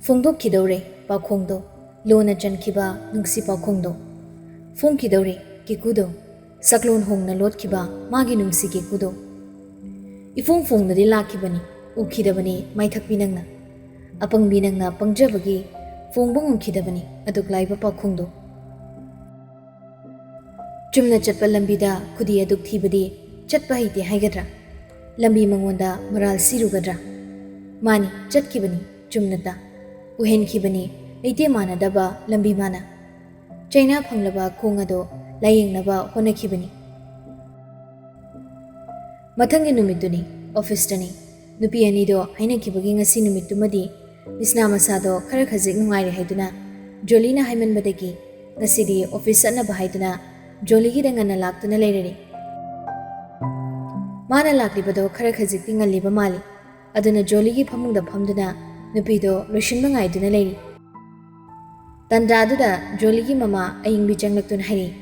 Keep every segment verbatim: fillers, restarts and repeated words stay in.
ꯐꯣꯡꯗꯣꯛꯈꯤꯗꯧꯔꯦ ꯄꯥꯎꯈꯣꯡꯗꯣ, ꯂꯣꯟꯅ ꯆꯟꯈꯤꯕ ꯅꯨꯡꯁꯤ ꯄꯥꯎꯈꯣꯡꯗꯣ꯫ ꯐꯣꯡꯈꯤꯗꯧꯔꯦ ꯀꯦꯀꯨꯗꯣ, ꯁꯛꯂꯣꯟ ꯍꯣꯡꯅ ꯂꯣꯠꯈꯤꯕ ꯃꯥꯒꯤ ꯅꯨꯡꯁꯤ ꯀꯦꯀꯨꯗꯣ꯫ ꯏꯐꯣꯡ ꯐꯣꯡꯅꯗꯤ ꯂꯥꯛꯈꯤꯕꯅꯤ, ꯎꯈꯤꯗꯕꯅꯤ ꯃꯥꯏꯊꯛꯄꯤ ꯅꯪꯅ꯫ ꯑꯄꯪꯕꯤ ꯅꯪꯅ ꯄꯪꯖꯕꯒꯤ ꯐꯣꯡꯕ ꯉꯝꯈꯤꯗꯕꯅꯤ ꯑꯗꯨꯛ ꯂꯥꯏꯕ ꯄꯥꯎꯈꯣꯡꯗꯣ꯫ ꯆꯨꯝꯅ ꯆꯠꯄ ꯂꯝꯕꯤꯗ ꯈꯨꯗꯤ ꯑꯗꯨꯛ ꯊꯤꯕꯗꯤ ꯆꯠꯄ ꯍꯩꯇꯦ ꯍꯥꯏꯒꯗ꯭ꯔꯥ? ꯂꯝꯕꯤ ꯃꯉꯣꯟꯗ ꯃꯔꯥꯜ ꯁꯤꯔꯨꯒꯗ꯭ꯔꯥ? ꯃꯥꯅꯤ, ꯆꯠꯈꯤꯕꯅꯤ ꯆꯨꯝꯅꯇ꯫ ꯎꯍꯦꯟꯈꯤꯕꯅꯤ ꯂꯩꯇꯦ ꯃꯥꯟꯅꯗꯕ ꯂꯝꯕꯤ ꯃꯥꯅ꯫ ꯆꯩꯅꯥ ꯐꯪꯂꯕ ꯈꯣꯡ ꯑꯗꯣ ꯂꯥꯌꯦꯡꯅꯕ ꯍꯣꯠꯅꯈꯤꯕꯅꯤ꯫ ꯃꯊꯪꯒꯤ ꯅꯨꯃꯤꯠꯇꯨꯅꯤ, ꯑꯣꯐꯤꯁꯇꯅꯤ꯫ ꯅꯨꯄꯤ ꯑꯅꯤꯗꯣ ꯍꯥꯏꯅꯈꯤꯕꯒꯤ ꯉꯁꯤ ꯅꯨꯃꯤꯠꯇꯨꯃꯗꯤ ꯃꯤꯁꯅꯥ ꯃꯁꯥꯗꯣ ꯈꯔ ꯈꯖꯤꯛ ꯅꯨꯡꯉꯥꯏꯔꯦ ꯍꯥꯏꯗꯨꯅ ꯖꯣꯂꯤꯅ ꯍꯥꯏꯃꯟꯕꯗꯒꯤ ꯉꯁꯤꯗꯤ ꯑꯣꯐꯤꯁ ꯆꯠꯅꯕ ꯍꯥꯏꯗꯨꯅ ꯖꯣꯂꯤꯒꯤꯗ ꯉꯟꯅ ꯂꯥꯛꯇꯨꯅ ꯂꯩꯔꯔꯦ꯫ ꯃꯥꯅ ꯂꯥꯛꯂꯤꯕꯗꯣ ꯈꯔ ꯈꯖꯤꯛꯇꯤ ꯉꯜꯂꯤꯕ ꯃꯥꯜꯂꯤ꯫ ꯑꯗꯨꯅ ꯖꯣꯂꯤꯒꯤ ꯐꯃꯨꯡꯗ ꯐꯝꯗꯨꯅ ꯅꯨꯄꯤꯗꯣ ꯂꯣꯏꯁꯤꯟꯕ ꯉꯥꯏꯗꯨꯅ ꯂꯩꯔꯤ꯫ ꯇꯟꯖꯥꯗꯨꯗ ꯖꯣꯂꯤꯒꯤ ꯃꯃꯥ ꯑꯌꯤꯡꯕꯤ ꯆꯪꯂꯛꯇꯨꯅ ꯍꯥꯏꯔꯛꯏ,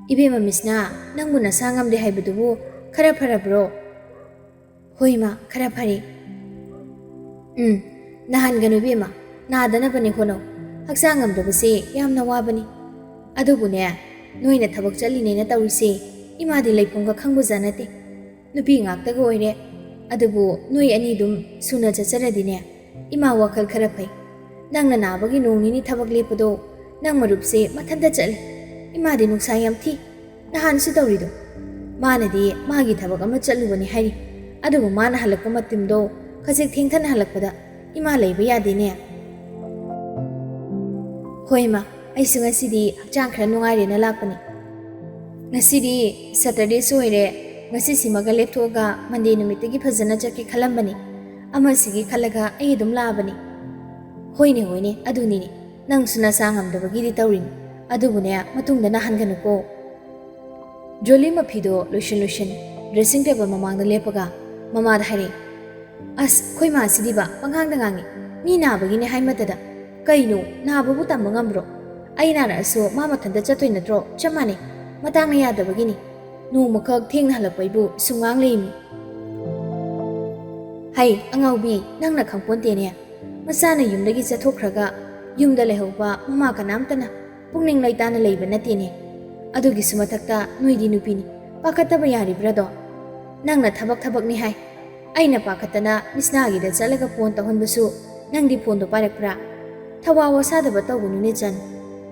"ꯏꯕꯦꯝꯃ ꯃꯤꯁꯅꯥ, ꯅꯪꯕꯨ ꯅꯁꯥ ꯉꯝꯗꯦ ꯍꯥꯏꯕꯗꯨꯕꯨ ꯈꯔ ꯐꯔꯕ꯭ꯔꯣ?" "ꯍꯣꯏ ꯏꯃꯥ, ꯈꯔ ꯐꯔꯦ꯫" "ꯎꯝ, ꯅꯥꯍꯟꯒꯅꯨ ꯏꯕꯦꯝꯃ, ꯅꯥꯗꯅꯕꯅꯦ ꯍꯣꯠꯅꯧ꯫ ꯍꯛꯆꯥꯡ ꯉꯝꯗꯕꯁꯦ ꯌꯥꯝꯅ ꯋꯥꯕꯅꯤ꯫ ꯑꯗꯨꯕꯨꯅꯦ, ꯅꯣꯏꯅ ꯊꯕꯛ ꯆꯠꯂꯤꯅꯦꯅ ꯇꯧꯔꯤꯁꯦ ꯏꯃꯥꯗꯤ ꯂꯩꯐꯝꯒ ꯈꯪꯕꯖꯥꯠ ꯅꯠꯇꯦ꯫ ꯅꯨꯄꯤ ꯉꯥꯛꯇꯒ ꯑꯣꯏꯔꯦ꯫ ꯑꯗꯨꯕꯨ ꯅꯣꯏ ꯑꯅꯤ ꯑꯗꯨꯝ ꯁꯨꯅ ꯆꯠꯆꯔꯗꯤꯅꯦ, ꯏꯃꯥ ꯋꯥꯈꯜ ꯈꯔ ꯐꯩ꯫ ꯅꯪꯅ ꯅꯥꯕꯒꯤ ꯅꯣꯡ ꯅꯤꯅꯤ ꯊꯕꯛ ꯂꯦꯞꯄꯗꯣ ꯅꯪ ꯃꯔꯨꯞꯁꯦ ꯃꯊꯟꯇ ꯆꯠꯂꯦ꯫ ꯏꯃꯥꯗꯤ ꯅꯨꯡꯁꯥ ꯌꯥꯝ ꯊꯤ꯫ ꯅꯍꯥꯟꯁꯨ ꯇꯧꯔꯤꯗꯣ꯫ ꯃꯥꯅꯗꯤ ꯃꯥꯒꯤ ꯊꯕꯛ ꯑꯃ ꯆꯠꯂꯨꯕꯅꯤ ꯍꯥꯏꯔꯤ꯫ ꯑꯗꯨꯕꯨ ꯃꯥꯅ ꯍꯜꯂꯛꯄ ꯃꯇꯝꯗꯣ ꯈꯖꯤꯛ ꯊꯦꯡꯊꯅ ꯍꯜꯂꯛꯄꯗ ꯏꯃꯥ ꯂꯩꯕ ꯌꯥꯗꯦꯅꯦ꯫" "ꯍꯣꯏ ꯏꯃꯥ, ꯑꯩꯁꯨ ꯉꯁꯤꯗꯤ ꯍꯛꯆꯥꯡ ꯈꯔ ꯅꯨꯡꯉꯥꯏꯔꯦꯅ ꯂꯥꯛꯄꯅꯤ꯫ ꯉꯁꯤꯗꯤ ꯁꯇꯔꯗꯦꯁꯨ ꯑꯣꯏꯔꯦ, ꯉꯁꯤꯁꯤꯃꯒ ꯂꯦꯞꯊꯣꯛꯑꯒ ꯃꯟꯗꯦ ꯅꯨꯃꯤꯠꯇꯒꯤ ꯐꯖꯅ ꯆꯠꯀꯦ ꯈꯜꯂꯝꯕꯅꯤ꯫ ꯑꯃꯁꯤꯒꯤ ꯈꯜꯂꯒ ꯑꯩ ꯑꯗꯨꯝ ꯂꯥꯛꯑꯕꯅꯤ꯫" "ꯍꯣꯏꯅꯦ, ꯍꯣꯏꯅꯦ, ꯑꯗꯨꯅꯤꯅꯦ꯫ ꯅꯪꯁꯨ ꯅꯁꯥ ꯉꯝꯗꯕꯒꯤꯗꯤ ꯇꯧꯔꯤꯅꯤ꯫ ꯑꯗꯨꯕꯨꯅꯦ, ꯃꯇꯨꯡꯗ ꯅꯥꯍꯟꯒꯅꯨꯀꯣ꯫" ꯖꯣꯂꯤ ꯃꯐꯤꯗꯣ ꯂꯣꯏꯁꯤꯟ ꯂꯣꯏꯁꯤꯟ ꯗ꯭ꯔꯦꯁꯤꯡ ꯇꯦꯕꯜ ꯃꯃꯥꯡꯗ ꯂꯦꯞꯄꯒ ꯃꯃꯥꯗ ꯍꯥꯏꯔꯛꯏ, "ꯑꯁ, ꯑꯩꯈꯣꯏ ꯃꯥꯁꯤꯗꯤꯕ ꯄꯉꯥꯡꯗ ꯉꯥꯡꯉꯤ꯫ ꯃꯤ ꯅꯥꯕꯒꯤꯅꯦ ꯍꯥꯏꯃꯠꯇꯗ꯫ ꯀꯩꯅꯣ, ꯅꯥꯕꯕꯨ ꯇꯝꯕ ꯉꯝꯕ꯭ꯔꯣ? ꯑꯩ ꯅꯥꯔꯛꯑꯁꯨ ꯃꯥ ꯃꯊꯟꯇ ꯆꯠꯇꯣꯏ ꯅꯠꯇ꯭ꯔꯣ? ꯆꯞ ꯃꯥꯟꯅꯩ꯫ ꯃꯇꯥꯡꯅ ꯌꯥꯗꯕꯒꯤꯅꯤ꯫ ꯅꯣꯡꯃꯈꯛ ꯊꯦꯡꯅ ꯍꯜꯂꯛꯄꯩꯕꯨ ꯁꯨꯝ ꯉꯥꯡ ꯂꯩꯃꯤ꯫" "ꯍꯩ, ꯑꯉꯥꯎꯕꯤ, ꯅꯪꯅ ꯈꯪꯄꯣꯟꯇꯦꯅꯦ꯫ ꯃꯆꯥꯅ ꯌꯨꯝꯗꯒꯤ ꯆꯠꯊꯣꯛꯈ꯭ꯔꯒ ꯌꯨꯝꯗ ꯂꯩꯍꯧꯕ ꯃꯃꯥ ꯀꯅꯥꯝꯇꯅ ꯄꯨꯛꯅꯤꯡ ꯂꯩꯇꯥꯅ ꯂꯩꯕ ꯅꯠꯇꯦꯅꯦ꯫ ꯑꯗꯨꯒꯤꯁꯨ ꯃꯊꯛꯇ ꯅꯣꯏꯗꯤ ꯅꯨꯄꯤꯅꯤ, ꯄꯥꯈꯠꯇꯕ ꯌꯥꯔꯤꯕ꯭ꯔꯥꯗꯣ? ꯅꯪꯅ ꯊꯕꯛ ꯊꯕꯛꯅꯤ ꯍꯥꯏ꯫ ꯑꯩꯅ ꯄꯥꯈꯠꯇꯅ ꯃꯤꯁꯅꯥꯒꯤꯗ ꯆꯠꯂꯒ ꯐꯣꯟ ꯇꯧꯍꯟꯕꯁꯨ ꯅꯪꯗꯤ ꯐꯣꯟꯗꯣ ꯄꯥꯏꯔꯛꯄ꯭ꯔꯥ? ꯊꯋꯥ ꯋꯥꯁꯥꯗꯕ ꯇꯧꯒꯅꯨꯅꯦ ꯆꯟ꯫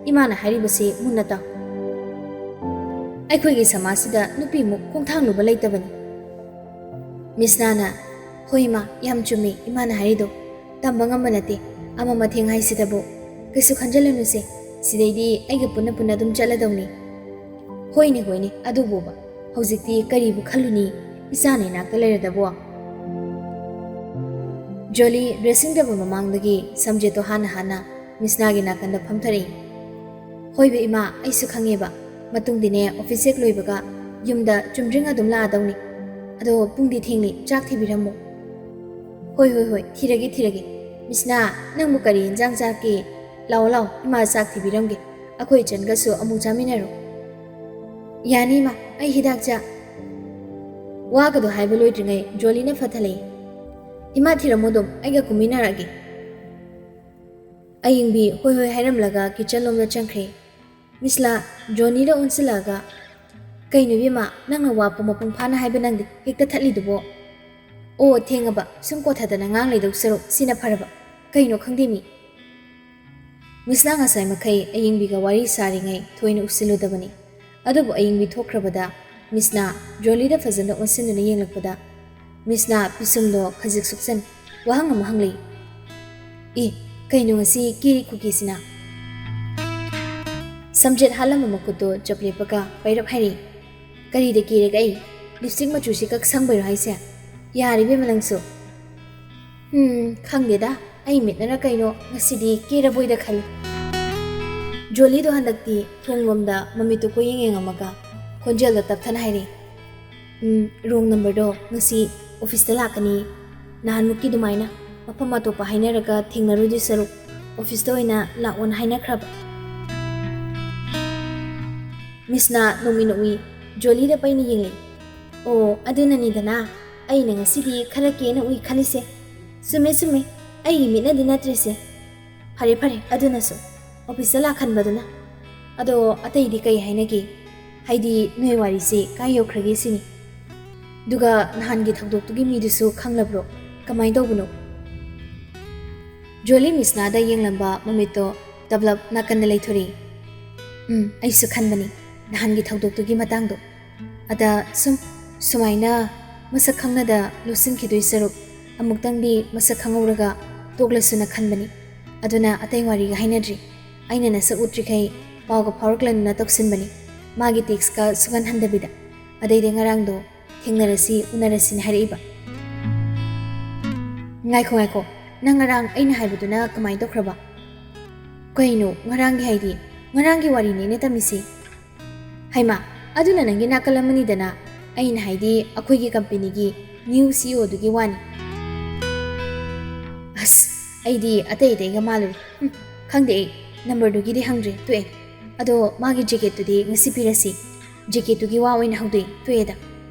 ꯏꯃꯥꯅ ꯍꯥꯏꯔꯤꯕꯁꯤ ꯃꯨꯟꯅ ꯇꯥꯎ꯫ ꯑꯩꯈꯣꯏꯒꯤ ꯁꯃꯥꯖꯁꯤꯗ ꯅꯨꯄꯤꯃꯨꯛ ꯈꯣꯡꯊꯥꯡꯂꯨꯕ ꯂꯩꯇꯕꯅꯤ꯫ ꯃꯤꯁꯅꯥꯅ, "ꯍꯣꯏ ꯏꯃꯥ, ꯌꯥꯝ ꯆꯨꯝꯃꯤ ꯏꯃꯥꯅ ꯍꯥꯏꯔꯤꯗꯣ꯫ ꯇꯝꯕ ꯉꯝꯕ ꯅꯠꯇꯦ ꯑꯃ ꯃꯊꯦꯡ ꯍꯥꯏꯁꯤꯗꯕꯨ꯫ ꯀꯩꯁꯨ ꯈꯟꯖꯜꯂꯨꯅꯨꯁꯦ, ꯁꯤꯗꯩꯗꯤ ꯑꯩꯒ ꯄꯨꯟꯅ ꯄꯨꯟꯅ ꯑꯗꯨꯝ ꯆꯠꯂꯗꯧꯅꯤ꯫" "ꯍꯣꯏꯅꯦ, ꯍꯣꯏꯅꯦ, ꯑꯗꯨꯕꯨꯕ ꯍꯧꯖꯤꯛꯇꯤ ꯀꯔꯤꯕꯨ ꯈꯜꯂꯨꯅꯤ, ꯏꯆꯥꯅ ꯏꯅꯥꯛꯇ ꯂꯩꯔꯗꯕꯣ?" ꯖꯣꯂꯤ dressing table ꯃꯃꯥꯡꯗꯒꯤ ꯁꯝꯖꯦꯠꯇꯣ ꯍꯥꯟꯅ ꯍꯥꯟꯅ ꯃꯤꯁꯅꯥꯒꯤ ꯅꯥꯀꯟꯗ ꯐꯝꯊꯔꯛꯏ꯫ "ꯍꯣꯏꯕ ꯏꯃꯥ, ꯑꯩꯁꯨ ꯈꯪꯉꯦꯕ꯫ ꯃꯇꯨꯡꯗꯤꯅꯦ, office ꯍꯦꯛ ꯂꯣꯏꯕꯒ ꯌꯨꯝꯗ ꯆꯨꯝꯗ꯭ꯔꯤꯡ ꯑꯗꯨꯝ ꯂꯥꯛꯑꯗꯧꯅꯤ꯫ ꯑꯗꯣ ꯄꯨꯡꯗꯤ ꯊꯦꯡꯂꯤ, ꯆꯥꯛ ꯊꯤꯕꯤꯔꯝꯃꯨ꯫" "ꯍꯣꯏ, ꯍꯣꯏ, ꯍꯣꯏ, ꯊꯤꯔꯒꯦ, ꯊꯤꯔꯒꯦ꯫ ꯃꯤꯁꯅꯥ, ꯅꯪꯕꯨ ꯀꯔꯤ ꯌꯦꯟꯖꯥꯡ ꯆꯥꯒꯦ? ꯂꯥꯛꯑꯣ, ꯂꯥꯛꯑꯣ, ꯏꯃꯥ ꯆꯥꯛ ꯊꯤꯕꯤꯔꯝꯒꯦ꯫ ꯑꯩꯈꯣꯏ ꯏꯆꯟꯒꯁꯨ ꯑꯃꯨꯛ ꯆꯥꯃꯤꯟꯅꯔꯣ꯫" "ꯌꯥꯅꯤ ꯏꯃꯥ, ꯑꯩ ꯍꯤꯗꯥꯛ ꯆꯥ-" ꯋꯥꯒꯗꯣ ꯍꯥꯏꯕ ꯂꯣꯏꯗ꯭ꯔꯤꯉꯩ ꯖꯣꯂꯤꯅ ꯐꯠ ꯊꯠꯂꯛꯏ꯫ "ꯏꯃꯥ ꯊꯤꯔꯝꯃꯣ ꯑꯗꯨꯝ, ꯑꯩꯒ ꯀꯨꯝꯃꯤꯟꯅꯔꯛꯑꯒꯦ꯫" ꯑꯌꯤꯡꯕꯤ ꯍꯣꯏ ꯍꯣꯏ ꯍꯥꯏꯔꯝꯂꯒ kitchen ꯂꯣꯝꯗ ꯆꯪꯈ꯭ꯔꯦ꯫ ꯃꯤꯁꯂꯥ ꯖꯣꯅꯤꯗ ꯑꯣꯟꯁꯤꯜꯂꯛꯑꯒ, "ꯀꯩꯅꯣ ꯏꯕꯦꯝꯃ, ꯅꯪꯅ ꯋꯥ ꯄꯨꯡ ꯃꯄꯨꯡ ꯐꯥꯅ ꯍꯥꯏꯕ ꯅꯪꯗꯤ ꯍꯦꯛꯇ ꯊꯠꯂꯤꯗꯨꯕꯣ?" "ꯑꯣ, ꯊꯦꯡꯉꯕ, ꯁꯨꯝ ꯀꯣꯊꯗꯅ ꯉꯥꯡ ꯂꯩꯗꯧ ꯁꯔꯨꯛ ꯁꯤꯅ ꯐꯔꯕ꯫ ꯀꯩꯅꯣ ꯈꯪꯗꯦ ꯃꯤ꯫" ꯃꯤꯁꯅꯥ ꯉꯁꯥꯏ ꯃꯈꯩ ꯑꯌꯤꯡꯕꯤꯒ ꯋꯥꯔꯤ ꯁꯥꯔꯤꯉꯩ ꯊꯣꯏꯅ ꯎꯁꯤꯜꯂꯨꯗꯕꯅꯤ꯫ ꯑꯗꯨꯕꯨ ꯑꯌꯤꯡꯕꯤ ꯊꯣꯛꯈ꯭ꯔꯕꯗ ꯃꯤꯁꯅꯥ ꯖꯣꯂꯤꯗ ꯐꯖꯅ ꯑꯣꯟꯁꯤꯟꯗꯨꯅ ꯌꯦꯡꯂꯛꯄꯗ ꯃꯤꯁꯅꯥ ꯄꯤꯁꯨꯝꯗꯣ ꯈꯖꯤꯛ ꯁꯨꯛꯆꯟ ꯋꯥꯍꯪ ꯑꯃ ꯍꯪꯂꯛꯏ꯫ "ꯑꯦ, ꯀꯩꯅꯣ ꯉꯁꯤ ꯀꯦꯔꯤ ꯈꯨꯀꯦꯁꯤꯅ?" ꯁꯝꯖꯦꯠ ꯍꯥꯠꯂꯝꯕ ꯃꯈꯨꯠꯇꯣ ꯆꯞ ꯂꯦꯞꯄꯒ ꯄꯩꯔꯞ ꯍꯥꯏꯔꯛꯏ꯫ "ꯀꯔꯤꯗ ꯀꯦꯔꯒ ꯑꯩ? Lipstick ꯃꯆꯨꯁꯤ ꯈꯛ ꯁꯪꯕꯩꯔꯣ ꯍꯥꯏꯁꯦ? ꯌꯥꯔꯦ ꯏꯕꯦꯝꯃ ꯅꯪꯁꯨ꯫" "ꯎꯝ, ꯈꯪꯗꯦꯗ, ꯑꯩ ꯃꯤꯠꯅꯔ ꯀꯩꯅꯣ ꯉꯁꯤꯗꯤ ꯀꯦꯔꯕꯣꯏꯗ ꯈꯜꯂꯤ꯫" ꯖꯣꯂꯤꯗꯣ ꯍꯟꯗꯛꯇꯤ ꯊꯣꯡꯂꯣꯝꯗ ꯃꯃꯤꯠꯇꯨ ꯀꯣꯏꯌꯦꯡ ꯌꯦꯡꯉꯝꯃꯒ ꯈꯣꯟꯖꯦꯜꯗꯣ ꯇꯞꯊꯅ ꯍꯥꯏꯔꯛꯏ꯫ "ꯎꯝ, wrong numberꯗꯣ ꯉꯁꯤ officeꯇ ꯂꯥꯛꯀꯅꯤ꯫ ꯅꯍꯥꯟꯃꯨꯛꯀꯤ ꯑꯗꯨꯃꯥꯏꯅ ꯃꯐꯝ ꯑꯇꯣꯞꯄ ꯍꯥꯏꯅꯔꯒ ꯊꯦꯡꯅꯔꯨꯗꯣꯏ ꯁꯔꯨꯛ officeꯇ ꯑꯣꯏꯅ ꯂꯥꯛꯑꯣꯅ ꯍꯥꯏꯅꯈ꯭ꯔꯕ꯫" ꯃꯤꯁꯅꯥ ꯅꯣꯛꯃꯤ ꯅꯣꯛꯃꯤ ꯖꯣꯂꯤꯗ ꯄꯩꯅ ꯌꯦꯡꯂꯛꯏ꯫ "ꯑꯣ, ꯑꯗꯨꯅꯅꯤꯗꯅ ꯑꯩꯅ ꯉꯁꯤꯗꯤ ꯈꯔ ꯀꯦꯅ ꯎꯏ ꯈꯜꯂꯤꯁꯦ꯫ ꯆꯨꯝꯃꯦ, ꯆꯨꯝꯃꯦ꯫ ꯑꯩꯒꯤ ꯃꯤꯠꯅꯗꯤ ꯅꯠꯇ꯭ꯔꯤꯁꯦ꯫ ꯐꯔꯦ ꯐꯔꯦ, ꯑꯗꯨꯅꯁꯨ꯫ ꯑꯣꯐꯤꯁꯇ ꯂꯥꯛꯍꯟꯕꯗꯨꯅ꯫ ꯑꯗꯣ ꯑꯇꯩꯗꯤ ꯀꯩ ꯍꯥꯏꯅꯒꯦ? ꯍꯥꯏꯗꯤ ꯅꯣꯏ ꯋꯥꯔꯤꯁꯦ ꯀꯥꯏ ꯌꯧꯈ꯭ꯔꯒꯦ ꯁꯤꯅꯤ꯫ ꯑꯗꯨꯒ ꯅꯍꯥꯟꯒꯤ ꯊꯧꯗꯣꯛꯇꯨꯒꯤ ꯃꯤꯗꯨꯁꯨ ꯈꯪꯂꯕ꯭ꯔꯣ? ꯀꯃꯥꯏꯅ ꯇꯧꯕꯅꯣ? ꯖꯣꯂꯤ ꯃꯤꯁꯅꯥꯗ ꯌꯦꯡꯂꯝꯕ ꯃꯃꯤꯠꯇꯣ ꯇꯞꯂꯞ ꯅꯥꯀꯟꯗ ꯂꯩꯊꯣꯔꯛꯏ꯫ "ꯎꯝ, ꯑꯩꯁꯨ ꯈꯟꯕꯅꯤ, ꯅꯍꯥꯟꯒꯤ ꯊꯧꯗꯣꯛꯇꯨꯒꯤ ꯃꯇꯥꯡꯗꯣ꯫ ꯑꯗ ꯁꯨꯝ ꯁꯨꯃꯥꯏꯅ ꯃꯁꯛ ꯈꯪꯅꯗ ꯂꯣꯠꯁꯤꯟꯈꯤꯗꯣꯏ ꯁꯔꯨꯛ, ꯑꯃꯨꯛꯇꯪꯗꯤ ꯃꯁꯛ ꯈꯪꯍꯧꯔꯒ ꯇꯣꯛꯂꯁꯨꯅ ꯈꯟꯕꯅꯤ꯫ ꯑꯗꯨꯅ ꯑꯇꯩ ꯋꯥꯔꯤꯒ ꯍꯥꯏꯅꯗ꯭ꯔꯤ꯫ ꯑꯩꯅ ꯅꯁꯛ ꯎꯠꯇ꯭ꯔꯤꯈꯩ ꯄꯥꯎꯒ ꯐꯥꯎꯔꯛꯂꯅꯨꯅ ꯇꯧꯁꯤꯟꯕꯅꯤ, ꯃꯥꯒꯤ ꯇꯦꯛꯁꯀ ꯁꯨꯡꯍꯟꯍꯟꯗꯕꯤꯗ꯫ ꯑꯗꯩꯗꯤ ꯉꯔꯥꯡꯗꯣ ꯊꯦꯡꯅꯔꯁꯤ, ꯎꯅꯔꯁꯤꯅ ꯍꯥꯏꯔꯛꯏꯕ꯫" "ꯉꯥꯏꯈꯣ, ꯉꯥꯏꯈꯣ, ꯅꯪ ꯉꯔꯥꯡ ꯑꯩꯅ ꯍꯥꯏꯕꯗꯨꯅ ꯀꯃꯥꯏꯅ ꯇꯧꯈ꯭ꯔꯕ?" "ꯀꯩꯅꯣ ꯉꯔꯥꯡꯒꯤ ꯍꯥꯏꯗꯤ? ꯉꯔꯥꯡꯒꯤ ꯋꯥꯔꯤꯅꯦ ꯑꯩꯅ ꯇꯝꯃꯤꯁꯤ꯫" "ꯍꯩꯃꯥ, ꯑꯗꯨꯅ ꯅꯪꯒꯤ ꯅꯥꯀꯜ ꯑꯃꯅꯤꯗꯅ꯫ ꯑꯩꯅ ꯍꯥꯏꯗꯤ ꯑꯩꯈꯣꯏꯒꯤ ꯀꯝꯄꯦꯅꯤꯒꯤ ꯅ꯭ꯌꯨ ꯁꯤ ꯏ ꯑꯣꯗꯨꯒꯤ ꯋꯥꯅꯤ꯫" "ꯑꯁ, ꯑꯩꯗꯤ ꯑꯇꯩ ꯑꯇꯩꯒ ꯃꯥꯜꯂꯨꯔꯦ꯫ ꯍꯨꯝ, ꯈꯪꯗꯦ ꯑꯩ, ꯅꯝꯕꯔꯗꯨꯒꯤꯗꯤ ꯍꯪꯗ꯭ꯔꯦ, ꯇꯣꯛꯑꯦ꯫ ꯑꯗꯣ ꯃꯥꯒꯤ ꯖꯦꯀꯦꯠꯇꯨꯗꯤ ꯉꯁꯤ ꯄꯤꯔꯁꯤ꯫ ꯖꯦꯀꯦꯠꯇꯨꯒꯤ ꯋꯥ ꯑꯣꯏꯅ ꯍꯧꯗꯣꯛꯑꯦ, ꯇꯣꯛꯑꯦꯗ꯫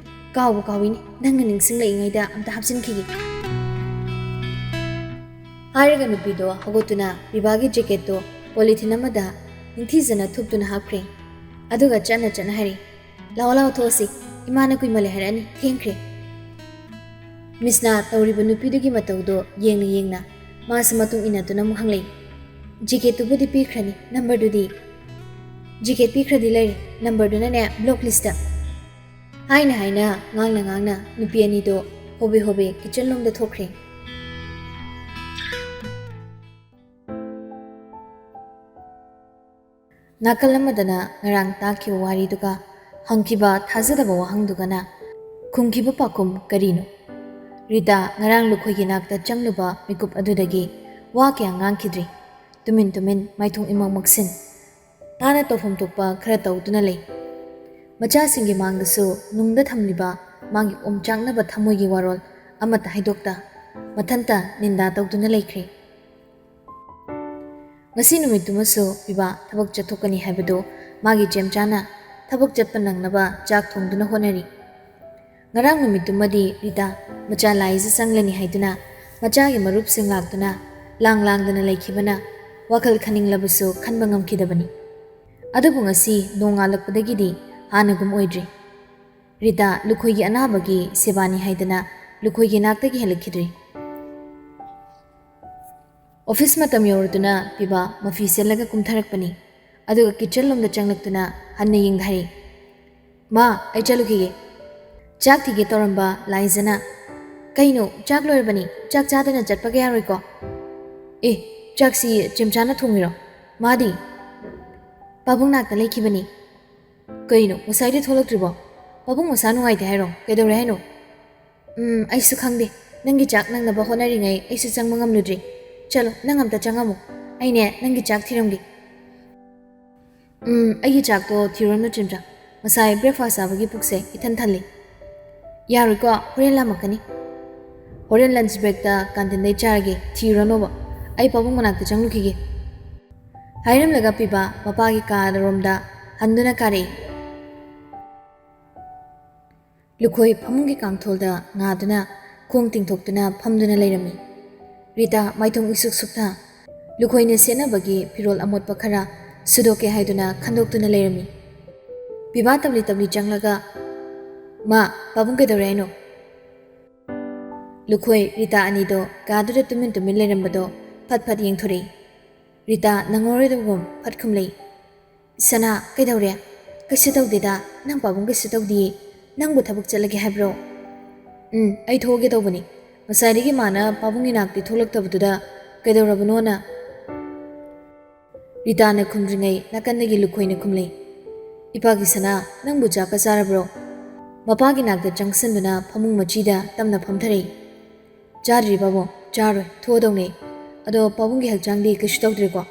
ꯀꯥꯎꯕꯨ ꯀꯥꯎꯏꯅꯦ, ꯅꯪꯅ ꯅꯤꯡꯁꯤꯡꯂꯛꯏꯉꯩꯗ ꯑꯝꯇ ꯍꯥꯞꯆꯤꯟꯈꯤꯒꯦ꯫" ꯍꯥꯏꯔꯒ ꯅꯨꯄꯤꯗꯣ ꯍꯧꯒꯠꯇꯨꯅ ꯕꯤꯚꯥꯒꯤ ꯖꯦꯀꯦꯠꯇꯣ ꯄꯣꯂꯤꯊꯤꯟ ꯑꯃꯗ ꯅꯤꯡꯊꯤꯖꯅ ꯊꯨꯞꯇꯨꯅ ꯍꯥꯞꯈ꯭ꯔꯦ꯫ ꯑꯗꯨꯒ ꯆꯠꯅ ꯆꯠꯅ ꯍꯥꯏꯔꯦ, "ꯂꯥꯛꯑꯣ, ꯂꯥꯛꯑꯣ, ꯊꯣꯛꯑꯁꯤ꯫ ꯏꯃꯥꯅ ꯀꯨꯏꯃꯜꯂꯦ ꯍꯥꯏꯔꯛꯑꯅꯤ, ꯊꯦꯡꯈ꯭ꯔꯦ꯫" ꯃꯤꯁꯅꯥ ꯇꯧꯔꯤꯕ ꯅꯨꯄꯤꯗꯨꯒꯤ ꯃꯇꯧꯗꯣ ꯌꯦꯡꯅ ꯌꯦꯡꯅ ꯃꯥꯁꯨ ꯃꯇꯨꯡ ꯏꯟꯅꯗꯨꯅ ꯑꯃꯨꯛ ꯍꯪꯂꯛꯏ, "ꯖꯦꯀꯦꯠꯇꯨꯕꯨꯗꯤ ꯄꯤꯈ꯭ꯔꯅꯤ, ꯅꯝꯕꯔꯗꯨꯗꯤ?" "ꯖꯦꯀꯦꯠ ꯄꯤꯈ꯭ꯔꯗꯤ ꯂꯩꯔꯦ, ꯅꯝꯕꯔꯗꯨꯅꯅꯦ ꯕ꯭ꯂꯣꯛ ꯂꯤꯁꯇ꯫" ꯍꯥꯏꯅ ꯍꯥꯏꯅ ꯉꯥꯡꯅ ꯉꯥꯡꯅ ꯅꯨꯄꯤ ꯑꯅꯤꯗꯣ ꯍꯣꯕꯦ ꯍꯣꯕꯦ ꯀꯤꯆꯟ ꯂꯣꯝꯗ ꯊꯣꯛꯈ꯭ꯔꯦ꯫ ꯅꯥꯀꯜ ꯑꯃꯗꯅ ꯉꯔꯥꯡ ꯇꯥꯈꯤꯕ ꯋꯥꯔꯤꯗꯨꯒ ꯍꯪꯈꯤꯕ ꯊꯥꯖꯗꯕ ꯋꯥꯍꯪꯗꯨꯒꯅ ꯈꯨꯝꯈꯤꯕ ꯄꯥꯎꯈꯨꯝ ꯀꯔꯤꯅꯣ? ꯔꯤꯇꯥ ꯉꯔꯥꯡ ꯂꯨꯈꯣꯏꯒꯤ ꯅꯥꯛꯇ ꯆꯪꯂꯨꯕ ꯃꯤꯀꯨꯞ ꯑꯗꯨꯗꯒꯤ ꯋꯥ ꯀꯌꯥ ꯉꯥꯡꯈꯤꯗ꯭ꯔꯤ꯫ ꯇꯨꯃꯤꯟ ꯇꯨꯃꯤꯟ ꯃꯥꯏꯊꯣꯡ ꯏꯃꯛ ꯃꯛꯁꯤꯟ꯫ ꯃꯥꯅ ꯇꯧꯐꯝ ꯊꯣꯛꯄ ꯈꯔ ꯇꯧꯗꯨꯅ ꯂꯩ꯫ ꯃꯆꯥꯁꯤꯡꯒꯤ ꯃꯥꯡꯗꯁꯨ ꯅꯨꯡꯗ ꯊꯝꯂꯤꯕ ꯃꯥꯒꯤ ꯑꯣꯝꯆꯥꯛꯅꯕ ꯊꯃꯣꯏꯒꯤ ꯋꯥꯔꯣꯜ ꯑꯃꯠꯇ ꯍꯥꯏꯗꯣꯛꯇ ꯃꯊꯟꯇ ꯅꯤꯟꯗꯥ ꯇꯧꯗꯨꯅ ꯂꯩꯈ꯭ꯔꯦ꯫ ꯉꯁꯤ ꯅꯨꯃꯤꯠꯇꯨꯃꯁꯨ ꯄꯤꯕꯥ ꯊꯕꯛ ꯆꯠꯊꯣꯛꯀꯅꯤ ꯍꯥꯏꯕꯗꯨ ꯃꯥꯒꯤ ꯆꯦꯝꯆꯥꯅ ꯊꯕꯛ ꯆꯠꯄ ꯅꯪꯅꯕ ꯆꯥꯛ ꯊꯣꯡꯗꯨꯅ ꯍꯣꯠꯅꯔꯤ꯫ ꯉꯔꯥꯡ ꯅꯨꯃꯤꯠꯇꯨꯃꯗꯤ ꯔꯤꯇꯥ ꯃꯆꯥ ꯂꯥꯏꯖ ꯆꯪꯂꯅꯤ ꯍꯥꯏꯗꯨꯅ ꯃꯆꯥꯒꯤ ꯃꯔꯨꯞꯁꯤꯡ ꯂꯥꯛꯇꯨꯅ ꯂꯥꯡ ꯂꯥꯡꯗꯅ ꯂꯩꯈꯤꯕꯅ ꯋꯥꯈꯜ ꯈꯟꯅꯤꯡꯂꯕꯁꯨ ꯈꯟꯕ ꯉꯝꯈꯤꯗꯕꯅꯤ꯫ ꯑꯗꯨꯕꯨ ꯉꯁꯤ ꯅꯣꯡꯉꯥꯜꯂꯛꯄꯗꯒꯤꯗꯤ ꯍꯥꯟꯅꯒꯨꯝ ꯑꯣꯏꯗ꯭ꯔꯤ꯫ ꯔꯤꯇꯥ ꯂꯨꯈꯣꯏꯒꯤ ꯑꯅꯥꯕꯒꯤ ꯁꯦꯕꯥꯅꯤ ꯍꯥꯏꯗꯅ ꯂꯨꯈꯣꯏꯒꯤ ꯅꯥꯛꯇꯒꯤ ꯍꯜꯂꯛꯈꯤꯗ꯭ꯔꯤ꯫ ꯑꯣꯐꯤꯁ ꯃꯇꯝ ꯌꯧꯔꯗꯨꯅ ꯄꯤꯕꯥ ꯃꯐꯤ ꯁꯦꯠꯂꯒ ꯀꯨꯝꯊꯔꯛꯄꯅꯤ꯫ ꯑꯗꯨꯒ ꯀꯤꯠꯆꯟ ꯂꯣꯝꯗ ꯆꯪꯂꯛꯇꯨꯅ ꯍꯟꯅ ꯌꯦꯡꯊꯔꯦ꯫ "ꯃꯥ, ꯑꯩ ꯆꯠꯂꯨꯈꯤꯒꯦ꯫" ꯆꯥꯛ ꯊꯤꯒꯦ ꯇꯧꯔꯝꯕ ꯂꯥꯏꯖꯅ, "ꯀꯩꯅꯣ, ꯆꯥꯛ ꯂꯣꯏꯔꯕꯅꯤ, ꯆꯥꯛ ꯆꯥꯗꯅ ꯆꯠꯄꯒ ꯌꯥꯔꯣꯏꯀꯣ꯫" "ꯑꯦ, ꯆꯥꯛꯁꯤ ꯆꯦꯝꯆꯥꯅ ꯊꯣꯡꯉꯤꯔꯣ? ꯃꯥꯗꯤ?" "ꯄꯥꯕꯨꯡ ꯅꯥꯛꯇ ꯂꯩꯈꯤꯕꯅꯤ꯫" "ꯀꯩꯅꯣ, ꯉꯁꯥꯏꯗꯤ ꯊꯣꯛꯂꯛꯇ꯭ꯔꯤꯕꯣ? ꯄꯥꯕꯨꯡ ꯃꯁꯥ ꯅꯨꯡꯉꯥꯏꯇꯦ ꯍꯥꯏꯔꯣ? ꯀꯩꯗꯧꯔꯦ ꯍꯥꯏꯅꯣ?" "ꯎꯝ, ꯑꯩꯁꯨ ꯈꯪꯗꯦ꯫ ꯅꯪꯒꯤ ꯆꯥꯛ ꯅꯪꯅꯕ ꯍꯣꯠꯅꯔꯤꯉꯩ ꯑꯩꯁꯨ ꯆꯪꯕ ꯉꯝꯂꯨꯗ꯭ꯔꯤ꯫ ꯆꯠꯂꯣ, ꯅꯪ ꯑꯝꯇ ꯆꯪꯉꯝꯃꯨ꯫ ꯑꯩꯅꯦ, ꯅꯪꯒꯤ ꯆꯥꯛ ꯊꯤꯔꯝꯒꯦ꯫" "ꯎꯝ, ꯑꯩꯒꯤ ꯆꯥꯛꯇꯣ ꯊꯤꯔꯨꯔꯅꯨ, ꯆꯦꯝꯆꯥ꯫ ꯉꯁꯥꯏ ꯕ꯭ꯔꯦꯛꯐꯥꯁ ꯆꯥꯕꯒꯤ ꯄꯨꯛꯁꯦ ꯏꯊꯟ ꯊꯜꯂꯤ꯫" "ꯌꯥꯔꯣꯏꯀꯣ, ꯍꯣꯔꯦꯟ ꯂꯥꯝꯃꯛꯀꯅꯤ꯫" "ꯍꯣꯔꯦꯟ ꯂꯟꯆ ꯕ꯭ꯔꯦꯛꯇ ꯀꯥꯟꯇꯤꯟꯗꯩ ꯆꯥꯔꯒꯦ, ꯊꯤꯔꯨꯔꯅꯣꯕ꯫ ꯑꯩ ꯄꯥꯕꯨꯡ ꯃꯅꯥꯛꯇ ꯆꯪꯂꯨꯈꯤꯒꯦ꯫" ꯍꯥꯏꯔꯝꯂꯒ ꯄꯤꯕꯥ ꯃꯄꯥꯒꯤ ꯀꯥꯔꯣꯝꯗ ꯍꯟꯗꯨꯅ ꯀꯥꯔꯛꯏ꯫ ꯂꯨꯈꯣꯏ ꯐꯃꯨꯡꯒꯤ ꯀꯥꯡꯊꯣꯜꯗ ꯉꯥꯗꯨꯅ ꯈꯣꯡ ꯇꯤꯡꯊꯣꯛꯇꯨꯅ ꯐꯝꯗꯨꯅ ꯂꯩꯔꯝꯃꯤ꯫ ꯔꯤꯇꯥ ꯃꯥꯏꯊꯣꯡ ꯏꯁꯨꯛ ꯁꯨꯛꯇ ꯂꯨꯈꯣꯏꯅ ꯁꯦꯠꯅꯕꯒꯤ ꯐꯤꯔꯣꯜ ꯑꯃꯣꯠꯄ ꯈꯔ ꯁꯨꯗꯣꯛꯀꯦ ꯍꯥꯏꯗꯨꯅ ꯈꯟꯗꯣꯛꯇꯨꯅ ꯂꯩꯔꯝꯃꯤ꯫ ꯄꯤꯕꯥ ꯇꯞꯂꯤ ꯇꯞꯂꯤ ꯆꯪꯂꯒ, "ꯃꯥ, ꯄꯥꯕꯨꯡ ꯀꯩꯗꯧꯔꯦ ꯍꯥꯏꯅꯣ?" ꯂꯨꯈꯣꯏ ꯔꯤꯇꯥ ꯑꯅꯤꯗꯣ ꯀꯥꯗꯨꯗ ꯇꯨꯃꯤꯟ ꯇꯨꯃꯤꯟ ꯂꯩꯔꯝꯕꯗꯣ ꯐꯠ ꯐꯠ ꯌꯦꯡꯊꯣꯔꯛꯏ꯫ ꯔꯤꯇꯥ ꯅꯪꯍꯧꯔꯣꯏꯗꯕꯒꯨꯝ ꯐꯠ ꯈꯨꯝꯂꯛꯏ꯫ "ꯁꯅꯥ, ꯀꯩꯗꯧꯔꯦ?" "ꯀꯩꯁꯨ ꯇꯧꯗꯦꯗ, ꯅꯪ ꯄꯥꯕꯨꯡ ꯀꯩꯁꯨ ꯇꯧꯗꯤꯌꯦ꯫ ꯅꯪꯕꯨ ꯊꯕꯛ ꯆꯠꯂꯒꯦ ꯍꯥꯏꯕ꯭ꯔꯣ?" "ꯎꯝ, ꯑꯩ ꯊꯣꯛꯑꯒꯦ ꯇꯧꯕꯅꯤ꯫ ꯉꯁꯥꯏꯗꯒꯤ ꯃꯥꯅ ꯄꯥꯕꯨꯡꯒꯤ ꯅꯥꯛꯇꯤ ꯊꯣꯛꯂꯛꯇꯕꯗꯨꯗ ꯀꯩꯗꯧꯔꯕꯅꯣꯅ꯫" ꯔꯤꯇꯥꯅ ꯈꯨꯝꯗ꯭ꯔꯤꯉꯩ ꯅꯥꯀꯟꯗꯒꯤ ꯂꯨꯈꯣꯏꯅ ꯈꯨꯝꯂꯩ꯫ "ꯏꯄꯥꯒꯤ ꯁꯅꯥ, ꯅꯪꯕꯨ ꯆꯥꯛꯀ ꯆꯥꯔꯕ꯭ꯔꯣ?" ꯃꯄꯥꯒꯤ ꯅꯥꯛꯇ ꯆꯪꯁꯤꯟꯗꯨꯅ ꯐꯃꯨꯡ ꯃꯆꯤꯗ ꯇꯞꯅ ꯐꯝꯊꯔꯛꯏ꯫ "ꯆꯥꯗ꯭ꯔꯤ ꯕꯥꯕꯣ, ꯆꯥꯔꯣꯏ, ꯊꯣꯛꯑꯗꯧꯅꯦ꯫ ꯑꯗꯣ ꯄꯥꯕꯨꯡꯒꯤ ꯍꯛꯆꯥꯡꯗꯤ ꯀꯩꯁꯨ ꯇꯧꯗ꯭ꯔꯦꯀꯣ?"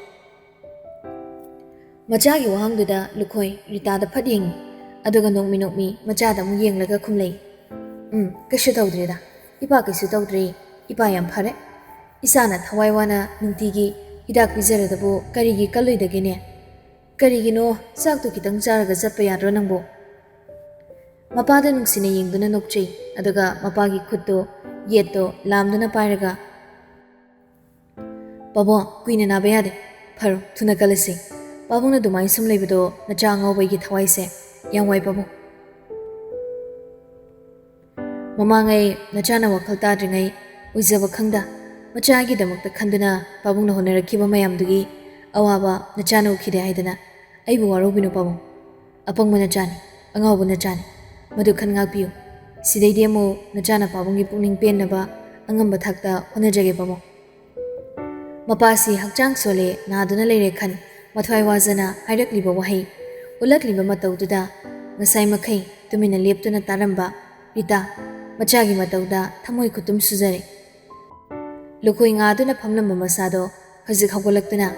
ꯃꯆꯥꯒꯤ ꯋꯥꯍꯪꯗꯨꯗ ꯂꯨꯈꯣꯏ ꯔꯤꯇꯥꯗ ꯐꯠ ꯌꯦꯡꯉꯤ, ꯑꯗꯨꯒ ꯅꯣꯛꯃꯤ ꯅꯣꯛꯃꯤ ꯃꯆꯥꯗ ꯑꯃꯨꯛ ꯌꯦꯡꯂꯒ ꯈꯨꯝꯂꯩ꯫ "ꯎꯝ, ꯀꯩꯁꯨ ꯇꯧꯗ꯭ꯔꯦꯗ꯫ ꯏꯄꯥ ꯀꯩꯁꯨ ꯇꯧꯗ꯭ꯔꯦ꯫ ꯏꯄꯥ ꯌꯥꯝ ꯐꯔꯦ꯫ ꯏꯆꯥꯅ ꯊꯋꯥꯏ ꯋꯥꯅ ꯅꯨꯡꯇꯤꯒꯤ ꯍꯤꯗꯥꯛ ꯄꯤꯖꯔꯗꯕꯨ ꯀꯔꯤꯒꯤ ꯀꯜꯂꯣꯏꯗꯒꯦꯅꯦ? ꯀꯔꯤꯒꯤꯅꯣ, ꯆꯥꯛꯇꯨ ꯈꯤꯇꯪ ꯆꯥꯔꯒ ꯆꯠꯄ ꯌꯥꯗ꯭ꯔꯣ ꯅꯪꯕꯨ?" ꯃꯄꯥꯗ ꯅꯨꯡꯁꯤꯅ ꯌꯦꯡꯗꯨꯅ ꯅꯣꯛꯆꯩ, ꯑꯗꯨꯒ ꯃꯄꯥꯒꯤ ꯈꯨꯠꯇꯨ ꯌꯦꯠꯇꯣ ꯂꯥꯝꯗꯨꯅ ꯄꯥꯏꯔꯒ, "ꯄꯥꯕꯨꯡ, ꯀꯨꯏꯅ ꯅꯥꯕ ꯌꯥꯗꯦ꯫ ꯐꯔꯣ, ꯊꯨꯅ ꯀꯜꯂꯁꯤ꯫ ꯄꯥꯕꯨꯡꯅ ꯑꯗꯨꯃꯥꯏꯅ ꯁꯨꯝ ꯂꯩꯕꯗꯣ ꯅꯆꯥ ꯑꯉꯥꯎꯕ ꯑꯩꯒꯤ ꯊꯋꯥꯏꯁꯦ ꯌꯥꯝ ꯋꯥꯏ ꯄꯥꯕꯨꯡ꯫" ꯃꯃꯥꯡꯉꯩ ꯅꯆꯥꯅ ꯋꯥꯈꯜ ꯇꯥꯗ꯭ꯔꯤꯉꯩ ꯑꯣꯏꯖꯕ ꯈꯪꯗ ꯃꯆꯥꯒꯤꯗꯃꯛꯇ ꯈꯟꯗꯨꯅ ꯄꯥꯕꯨꯡꯅ ꯍꯣꯠꯅꯔꯛꯈꯤꯕ ꯃꯌꯥꯝꯗꯨꯒꯤ ꯑꯋꯥꯕ ꯅꯆꯥꯅ ꯎꯈꯤꯗꯦ ꯍꯥꯏꯗꯅ ꯑꯩꯕꯨ ꯋꯥꯔꯧꯕꯤꯅꯨ ꯄꯥꯕꯨꯡ꯫ ꯑꯄꯪꯕ ꯅꯆꯥꯅꯤ, ꯑꯉꯥꯎꯕ ꯅꯆꯥꯅꯤ꯫ ꯃꯗꯨ ꯈꯟ ꯉꯥꯛꯄꯤꯌꯨ꯫ ꯁꯤꯗꯩꯗꯤ ꯑꯃꯨꯛ ꯅꯆꯥꯅ ꯄꯥꯕꯨꯡꯒꯤ ꯄꯨꯛꯅꯤꯡ ꯄꯦꯟꯅꯕ ꯑꯉꯝꯕ ꯊꯥꯛꯇ ꯍꯣꯠꯅꯖꯒꯦ ꯄꯥꯕꯨꯡ꯫ ꯃꯄꯥꯁꯤ ꯍꯛꯆꯥꯡ ꯁꯣꯜꯂꯦ, ꯅꯥꯗꯨꯅ ꯂꯩꯔꯦ ꯈꯟ ꯃꯊ꯭ꯋꯥꯏ ꯋꯥꯖꯅ ꯍꯥꯏꯔꯛꯂꯤꯕ ꯋꯥꯍꯩ, ꯎꯠꯂꯛꯂꯤꯕ ꯃꯇꯧꯗꯨꯗ ꯉꯁꯥꯏ ꯃꯈꯩ ꯇꯨꯃꯤꯟꯅ ꯂꯦꯞꯇꯨꯅ ꯇꯥꯔꯝꯕ ꯔꯤꯇꯥ ꯃꯆꯥꯒꯤ ꯃꯇꯧꯗ ꯊꯃꯣꯏ ꯈꯨꯇꯨꯝ ꯁꯨꯖꯔꯦ꯫ ꯂꯨꯈꯣꯏ ꯉꯥꯗꯨꯅ ꯐꯝꯂꯝꯕ ꯃꯆꯥꯗꯣ ꯍꯧꯖꯤꯛ ꯍꯧꯒꯠꯂꯛꯇꯨꯅ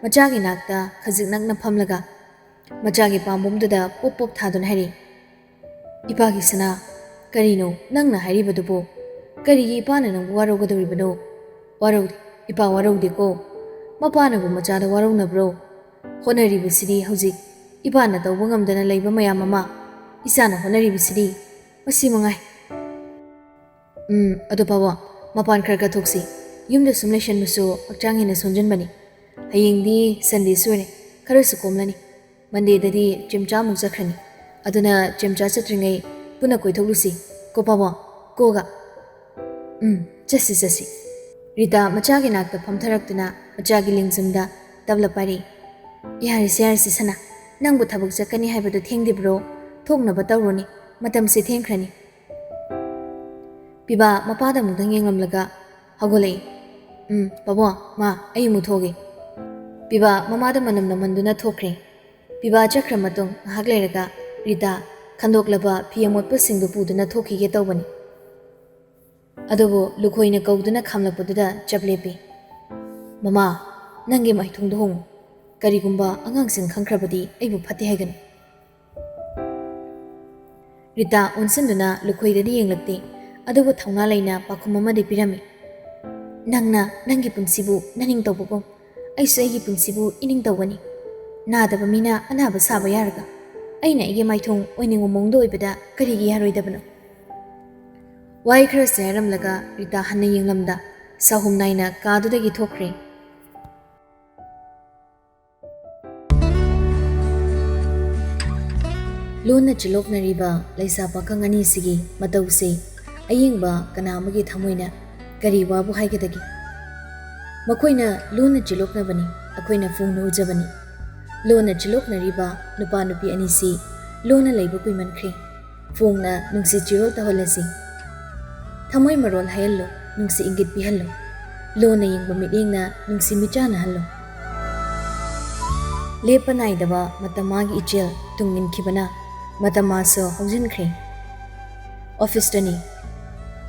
ꯃꯆꯥꯒꯤ ꯅꯥꯛꯇ ꯈꯖꯤꯛ ꯅꯛꯅ ꯐꯝꯂꯒ ꯃꯆꯥꯒꯤ ꯄꯥꯝꯕꯣꯝꯗꯨꯗ ꯄꯣꯞ ꯄꯣꯞ ꯊꯥꯗꯨꯅ ꯍꯥꯏꯔꯤ, "ꯏꯄꯥꯒꯤ ꯁꯅꯥ, ꯀꯔꯤꯅꯣ ꯅꯪꯅ ꯍꯥꯏꯔꯤꯕꯗꯨꯕꯨ? ꯀꯔꯤꯒꯤ ꯏꯄꯥꯅ ꯅꯪꯕꯨ ꯋꯥꯔꯧꯒꯗꯧꯔꯤꯕꯅꯣ? ꯋꯥꯔꯧꯗꯦ, ꯏꯄꯥ ꯋꯥꯔꯧꯗꯦꯀꯣ꯫ ꯃꯄꯥꯅꯕꯨ ꯃꯆꯥꯗ ꯋꯥꯔꯧꯅꯕ꯭ꯔꯣ? ꯍꯣꯠꯅꯔꯤꯕꯁꯤꯗꯤ ꯍꯧꯖꯤꯛ ꯏꯄꯥꯅ ꯇꯧꯕ ꯉꯝꯗꯅ ꯂꯩꯕ ꯃꯌꯥꯝ ꯑꯃ ꯏꯆꯥꯅ ꯍꯣꯠꯅꯔꯤꯕꯁꯤꯗꯤ ꯃꯁꯤ ꯃꯉꯥꯏ꯫" "ꯎꯝ, ꯑꯗꯣ ꯄꯥꯕꯨꯡ, ꯃꯄꯥꯟ ꯈꯔ ꯈꯔ ꯊꯣꯛꯁꯤ꯫ ꯌꯨꯝꯗ ꯁꯨꯝ ꯂꯩꯁꯟꯕꯁꯨ ꯍꯛꯆꯥꯡ ꯍꯦꯟꯅ ꯁꯣꯟꯖꯟꯕꯅꯤ꯫ ꯍꯌꯦꯡꯗꯤ ꯁꯟꯗꯦꯁꯨ ꯑꯣꯏꯔꯦ, ꯈꯔꯁꯨ ꯀꯣꯝꯂꯅꯤ꯫ ꯃꯟꯗꯦꯗꯗꯤ ꯆꯦꯝꯆꯥ ꯑꯃꯨꯛ ꯆꯠꯈ꯭ꯔꯅꯤ꯫ ꯑꯗꯨꯅ ꯆꯦꯝꯆꯥ ꯆꯠꯇ꯭ꯔꯤꯉꯩ ꯄꯨꯟꯅ ꯀꯣꯏꯊꯣꯛꯂꯨꯁꯤ꯫ ꯀꯣ ꯄꯥꯕꯨꯡ, ꯀꯣꯒ꯫" "ꯎꯝ, ꯆꯠꯁꯤ, ꯆꯠꯁꯤ꯫" ꯔꯤꯇꯥ ꯃꯆꯥꯒꯤ ꯅꯥꯛꯇ ꯐꯝꯊꯔꯛꯇꯨꯅ ꯃꯆꯥꯒꯤ ꯂꯦꯡꯖꯨꯝꯗ ꯇꯞꯂ ꯄꯥꯏꯔꯛꯏ꯫ "ꯌꯥꯔꯦꯁꯦ, ꯌꯥꯔꯦꯁꯦ ꯁꯅꯥ, ꯅꯪꯕꯨ ꯊꯕꯛ ꯆꯠꯀꯅꯤ ꯍꯥꯏꯕꯗꯨ ꯊꯦꯡꯗ꯭ꯔꯤꯕ꯭ꯔꯣ? ꯊꯣꯛꯅꯕ ꯇꯧꯔꯣꯅꯦ, ꯃꯇꯝꯁꯦ ꯊꯦꯡꯈ꯭ꯔꯅꯤ꯫" ꯄꯤꯕꯥ ꯃꯄꯥꯗ ꯑꯃꯨꯛꯇꯪ ꯌꯦꯡꯂꯝꯂꯒ ꯍꯧꯒꯠꯂꯛꯏ꯫ "ꯎꯝ, ꯄꯥꯕꯨꯡ, ꯃꯥ, ꯑꯩ ꯑꯃꯨꯛ ꯊꯣꯛꯑꯒꯦ꯫" ꯄꯤꯕꯥ ꯃꯃꯥꯗ ꯃꯅꯝ ꯅꯝꯍꯟꯗꯨꯅ ꯊꯣꯛꯈ꯭ꯔꯦ꯫ ꯄꯤꯕꯥ ꯆꯠꯈ꯭ꯔ ꯃꯇꯨꯡ ꯉꯥꯏꯍꯥꯛ ꯂꯩꯔꯒ ꯔꯤꯇꯥ ꯈꯟꯗꯣꯛꯂꯕ ꯐꯤ ꯑꯃꯣꯠꯄꯁꯤꯡꯗꯨ ꯄꯨꯗꯨꯅ ꯊꯣꯛꯈꯤꯒꯦ ꯇꯧꯕꯅꯤ꯫ ꯑꯗꯨꯕꯨ ꯂꯨꯈꯣꯏꯅ ꯀꯧꯗꯨꯅ ꯈꯥꯝꯂꯛꯄꯗꯨꯗ ꯆꯞ ꯂꯦꯞꯄꯤ꯫ "ꯃꯃꯥ, ꯅꯪꯒꯤ ꯃꯥꯏꯊꯣꯡꯗꯣ ꯍꯣꯡꯉꯨ꯫ ꯀꯔꯤꯒꯨꯝꯕ ꯑꯉꯥꯡꯁꯤꯡ ꯈꯪꯈ꯭ꯔꯕꯗꯤ ꯑꯩꯕꯨ ꯐꯠꯇꯦ ꯍꯥꯏꯒꯅꯤ꯫" ꯔꯤꯇꯥ ꯑꯣꯟꯁꯤꯟꯗꯨꯅ ꯂꯨꯈꯣꯏꯗꯗꯤ ꯌꯦꯡꯂꯛꯇꯦ, ꯑꯗꯨꯕꯨ ꯊꯧꯅꯥ ꯂꯩꯅ ꯄꯥꯎꯈꯨꯝ ꯑꯃꯗꯤ ꯄꯤꯔꯝꯃꯤ꯫ "ꯅꯪꯅ ꯅꯪꯒꯤ ꯄꯨꯟꯁꯤꯕꯨ ꯅꯅꯤꯡ ꯇꯧꯕꯒꯨꯝ, ꯑꯩꯁꯨ ꯑꯩꯒꯤ ꯄꯨꯟꯁꯤꯕꯨ ꯏꯅꯤꯡ ꯇꯧꯒꯅꯤ꯫ ꯅꯥꯗꯕ ꯃꯤꯅ ꯑꯅꯥꯕ ꯁꯥꯕ ꯌꯥꯔꯒ, ꯑꯩꯅ ꯑꯩꯒꯤ ꯃꯥꯏꯊꯣꯡ ꯑꯣꯏꯅꯤꯡꯕ ꯃꯑꯣꯡꯗ ꯑꯣꯏꯕꯗ ꯀꯔꯤꯒꯤ ꯌꯥꯔꯣꯏꯗꯕꯅꯣ?" ꯋꯥꯍꯩ ꯈꯔꯁꯦ ꯍꯥꯏꯔꯝꯂꯒ ꯔꯤꯇꯥ ꯍꯟꯅ ꯌꯦꯡꯂꯝꯗ ꯁꯥꯍꯨꯝ ꯅꯥꯏꯅ ꯀꯥꯗꯨꯗꯒꯤ ꯊꯣꯛꯈ꯭ꯔꯦ꯫ ꯂꯣꯟꯅ ꯆꯤꯂꯣꯛꯅꯔꯤꯕ ꯂꯩꯁꯥ ꯄꯥꯈꯪ ꯑꯅꯤꯁꯤꯒꯤ ꯃꯇꯧꯁꯦ ꯑꯌꯦꯡꯕ ꯀꯅꯥ ꯑꯃꯒꯤ ꯊꯃꯣꯏꯅ ꯀꯔꯤ ꯋꯥꯕꯨ ꯍꯥꯏꯒꯗꯒꯦ? ꯃꯈꯣꯏꯅ ꯂꯣꯟꯅ ꯆꯤꯂꯣꯛꯅꯕꯅꯤ, ꯑꯩꯈꯣꯏꯅ ꯐꯣꯡꯅ ꯎꯖꯕꯅꯤ꯫ ꯂꯣꯟꯅ ꯆꯤꯂꯣꯛꯅꯔꯤꯕ ꯅꯨꯄꯥ ꯅꯨꯄꯤ ꯑꯅꯤꯁꯤ ꯂꯣꯟꯅ ꯂꯩꯕ ꯀꯨꯏꯃꯟꯈ꯭ꯔꯦ꯫ ꯐꯣꯡꯅ ꯅꯨꯡꯁꯤ ꯆꯤꯔꯣꯜ ꯇꯧꯍꯜꯂꯁꯤ꯫ ꯊꯃꯣꯏ ꯃꯔꯣꯜ ꯍꯥꯏꯍꯜꯂꯣ, ꯅꯨꯡꯁꯤ ꯏꯪꯒꯤꯠ ꯄꯤꯍꯜꯂꯣ꯫ ꯂꯣꯟꯅ ꯌꯦꯡꯕ ꯃꯤꯠꯌꯦꯡꯅ ꯅꯨꯡꯁꯤ ꯃꯤꯠꯆꯥꯅꯍꯜꯂꯣ꯫ ꯂꯦꯞꯄ ꯅꯥꯏꯗꯕ ꯃꯇꯝ ꯃꯥꯒꯤ ꯏꯆꯦꯜ ꯇꯨꯡ ꯏꯟꯈꯤꯕꯅ ꯃꯇꯝ ꯃꯥꯁꯨ ꯍꯧꯖꯤꯟꯈ꯭ꯔꯦ꯫ ꯑꯣꯐꯤꯁꯇꯅꯤ꯫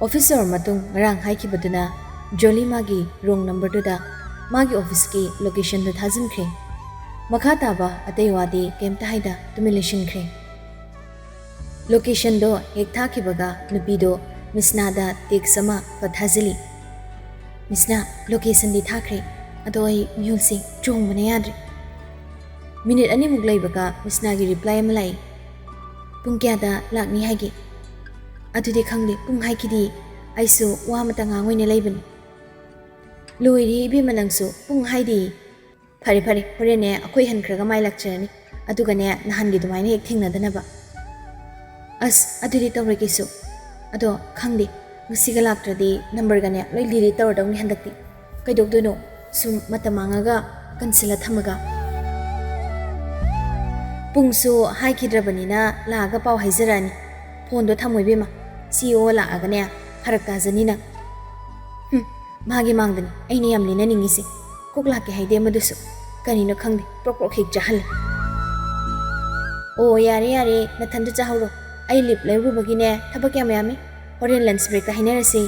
ꯑꯣꯐꯤꯁ ꯌꯧꯔ ꯃꯇꯨꯡ ꯉꯔꯥꯡ ꯍꯥꯏꯈꯤꯕꯗꯨꯅ ꯖꯣꯂꯤ ꯃꯥꯒꯤ ꯔꯣꯡ ꯅꯝꯕꯔꯗꯨꯗ ꯃꯥꯒꯤ ꯑꯣꯐꯤꯁꯀꯤ ꯂꯣꯀꯦꯁꯟꯗꯨ ꯊꯥꯖꯤꯟꯈ꯭ꯔꯦ꯫ ꯃꯈꯥ ꯇꯥꯕ ꯑꯇꯩ ꯋꯥꯗꯤ ꯀꯩꯝꯇ ꯍꯥꯏꯗ ꯇꯨꯃꯤꯟ ꯂꯩꯁꯤꯟꯈ꯭ꯔꯦ꯫ ꯂꯣꯀꯦꯁꯟꯗꯣ ꯍꯦꯛ ꯊꯥꯈꯤꯕꯒ ꯅꯨꯄꯤꯗꯣ ꯃꯤꯁꯅꯥꯗ ꯇꯦꯛꯁ ꯑꯃ ꯐꯠ ꯊꯥꯖꯤꯜꯂꯤ꯫ "ꯃꯤꯁꯅꯥ, ꯂꯣꯀꯦꯁꯟꯗꯤ ꯊꯥꯈ꯭ꯔꯦ, ꯑꯗꯣ ꯑꯩ ꯃꯤꯍꯨꯜꯁꯦ ꯆꯣꯡꯕꯅ ꯌꯥꯗ꯭ꯔꯦ꯫" ꯃꯤꯅꯤꯠ ꯑꯅꯤꯃꯨꯛ ꯂꯩꯕꯒ ꯃꯤꯁꯅꯥꯒꯤ ꯔꯤꯄ꯭ꯂꯥꯏ ꯑꯃ ꯂꯥꯛꯏ꯫ "ꯄꯨꯡ ꯀꯌꯥꯗ ꯂꯥꯛꯅꯤ ꯍꯥꯏꯒꯦ?" "ꯑꯗꯨꯗꯤ ꯈꯪꯗꯦ, ꯄꯨꯡ ꯍꯥꯏꯈꯤꯗꯤ꯫ ꯑꯩꯁꯨ ꯋꯥ ꯑꯃꯇ ꯉꯥꯡ ꯑꯣꯏꯅ ꯂꯩꯕꯅꯤ꯫" "ꯂꯣꯏꯔꯦ ꯏꯕꯦꯝꯃ, ꯅꯪꯁꯨ ꯄꯨꯡ ꯍꯥꯏꯗꯤ꯫" "ꯐꯔꯦ ꯐꯔꯦ, ꯍꯣꯔꯦꯟꯅꯦ ꯑꯩꯈꯣꯏ ꯍꯟꯈ꯭ꯔꯒ ꯃꯥꯏ ꯂꯥꯛꯆꯔꯅꯤ, ꯑꯗꯨꯒꯅꯦ ꯅꯍꯥꯟꯒꯤ ꯑꯗꯨꯃꯥꯏꯅ ꯍꯦꯛ ꯊꯦꯡꯅꯗꯅꯕ꯫" "ꯑꯁ, ꯑꯗꯨꯗꯤ ꯇꯧꯔꯣꯏ ꯀꯩꯁꯨ꯫ ꯑꯗꯣ ꯈꯪꯗꯦ, ꯉꯁꯤꯒ ꯂꯥꯛꯇ꯭ꯔꯗꯤ ꯅꯝꯕꯔꯒꯅꯦ ꯂꯣꯏ ꯗꯤꯂꯤꯠ ꯇꯧꯔꯗꯧꯅꯤ ꯍꯟꯗꯛꯇꯤ꯫ ꯀꯩꯗꯧꯗꯣꯏꯅꯣ ꯁꯨꯝ ꯃꯇꯝ ꯃꯥꯡꯉꯒ ꯀꯟꯁꯤꯜꯂ ꯊꯝꯃꯒ?" "ꯄꯨꯡꯁꯨ ꯍꯥꯏꯈꯤꯗ꯭ꯔꯕꯅꯤꯅ ꯂꯥꯛꯑꯒ ꯄꯥꯎ ꯍꯥꯏꯖꯔꯛꯑꯅꯤ꯫ ꯐꯣꯟꯗꯣ ꯊꯝꯃꯣ ꯏꯕꯦꯝꯃ, ꯁꯤ ꯏ ꯑꯣ ꯂꯥꯛꯑꯒꯅꯦ ꯐꯔꯛ ꯇꯥꯖꯅꯤ ꯅꯪ꯫" "ꯍꯨꯝ, ꯃꯥꯒꯤ ꯃꯥꯡꯗꯅꯤ ꯑꯩꯅ ꯌꯥꯝ ꯂꯤꯅꯅꯤꯡꯉꯤꯁꯦ꯫ ꯀꯣꯛ ꯂꯥꯛꯀꯦ ꯍꯥꯏꯗꯦ ꯃꯗꯨꯁꯨ꯫ ꯀꯔꯤꯅꯣ ꯈꯪꯗꯦ, ꯄ꯭ꯔꯣꯛ ꯄ꯭ꯔꯣꯛ ꯍꯦꯛ ꯆꯥꯍꯜꯂꯦ꯫" "ꯑꯣ, ꯌꯥꯔꯦ ꯌꯥꯔꯦ, ꯅꯊꯟꯗ ꯆꯥꯍꯧꯔꯣ꯫ ꯑꯩ ꯂꯤꯞ ꯂꯩꯔꯨꯕꯒꯤꯅꯦ ꯊꯕꯛ ꯌꯥꯝ ꯌꯥꯝꯃꯤ꯫ ꯍꯣꯔꯦꯟ ꯂꯟꯆ ꯕ꯭ꯔꯦꯛꯇ ꯍꯥꯏꯅꯔꯁꯤ꯫"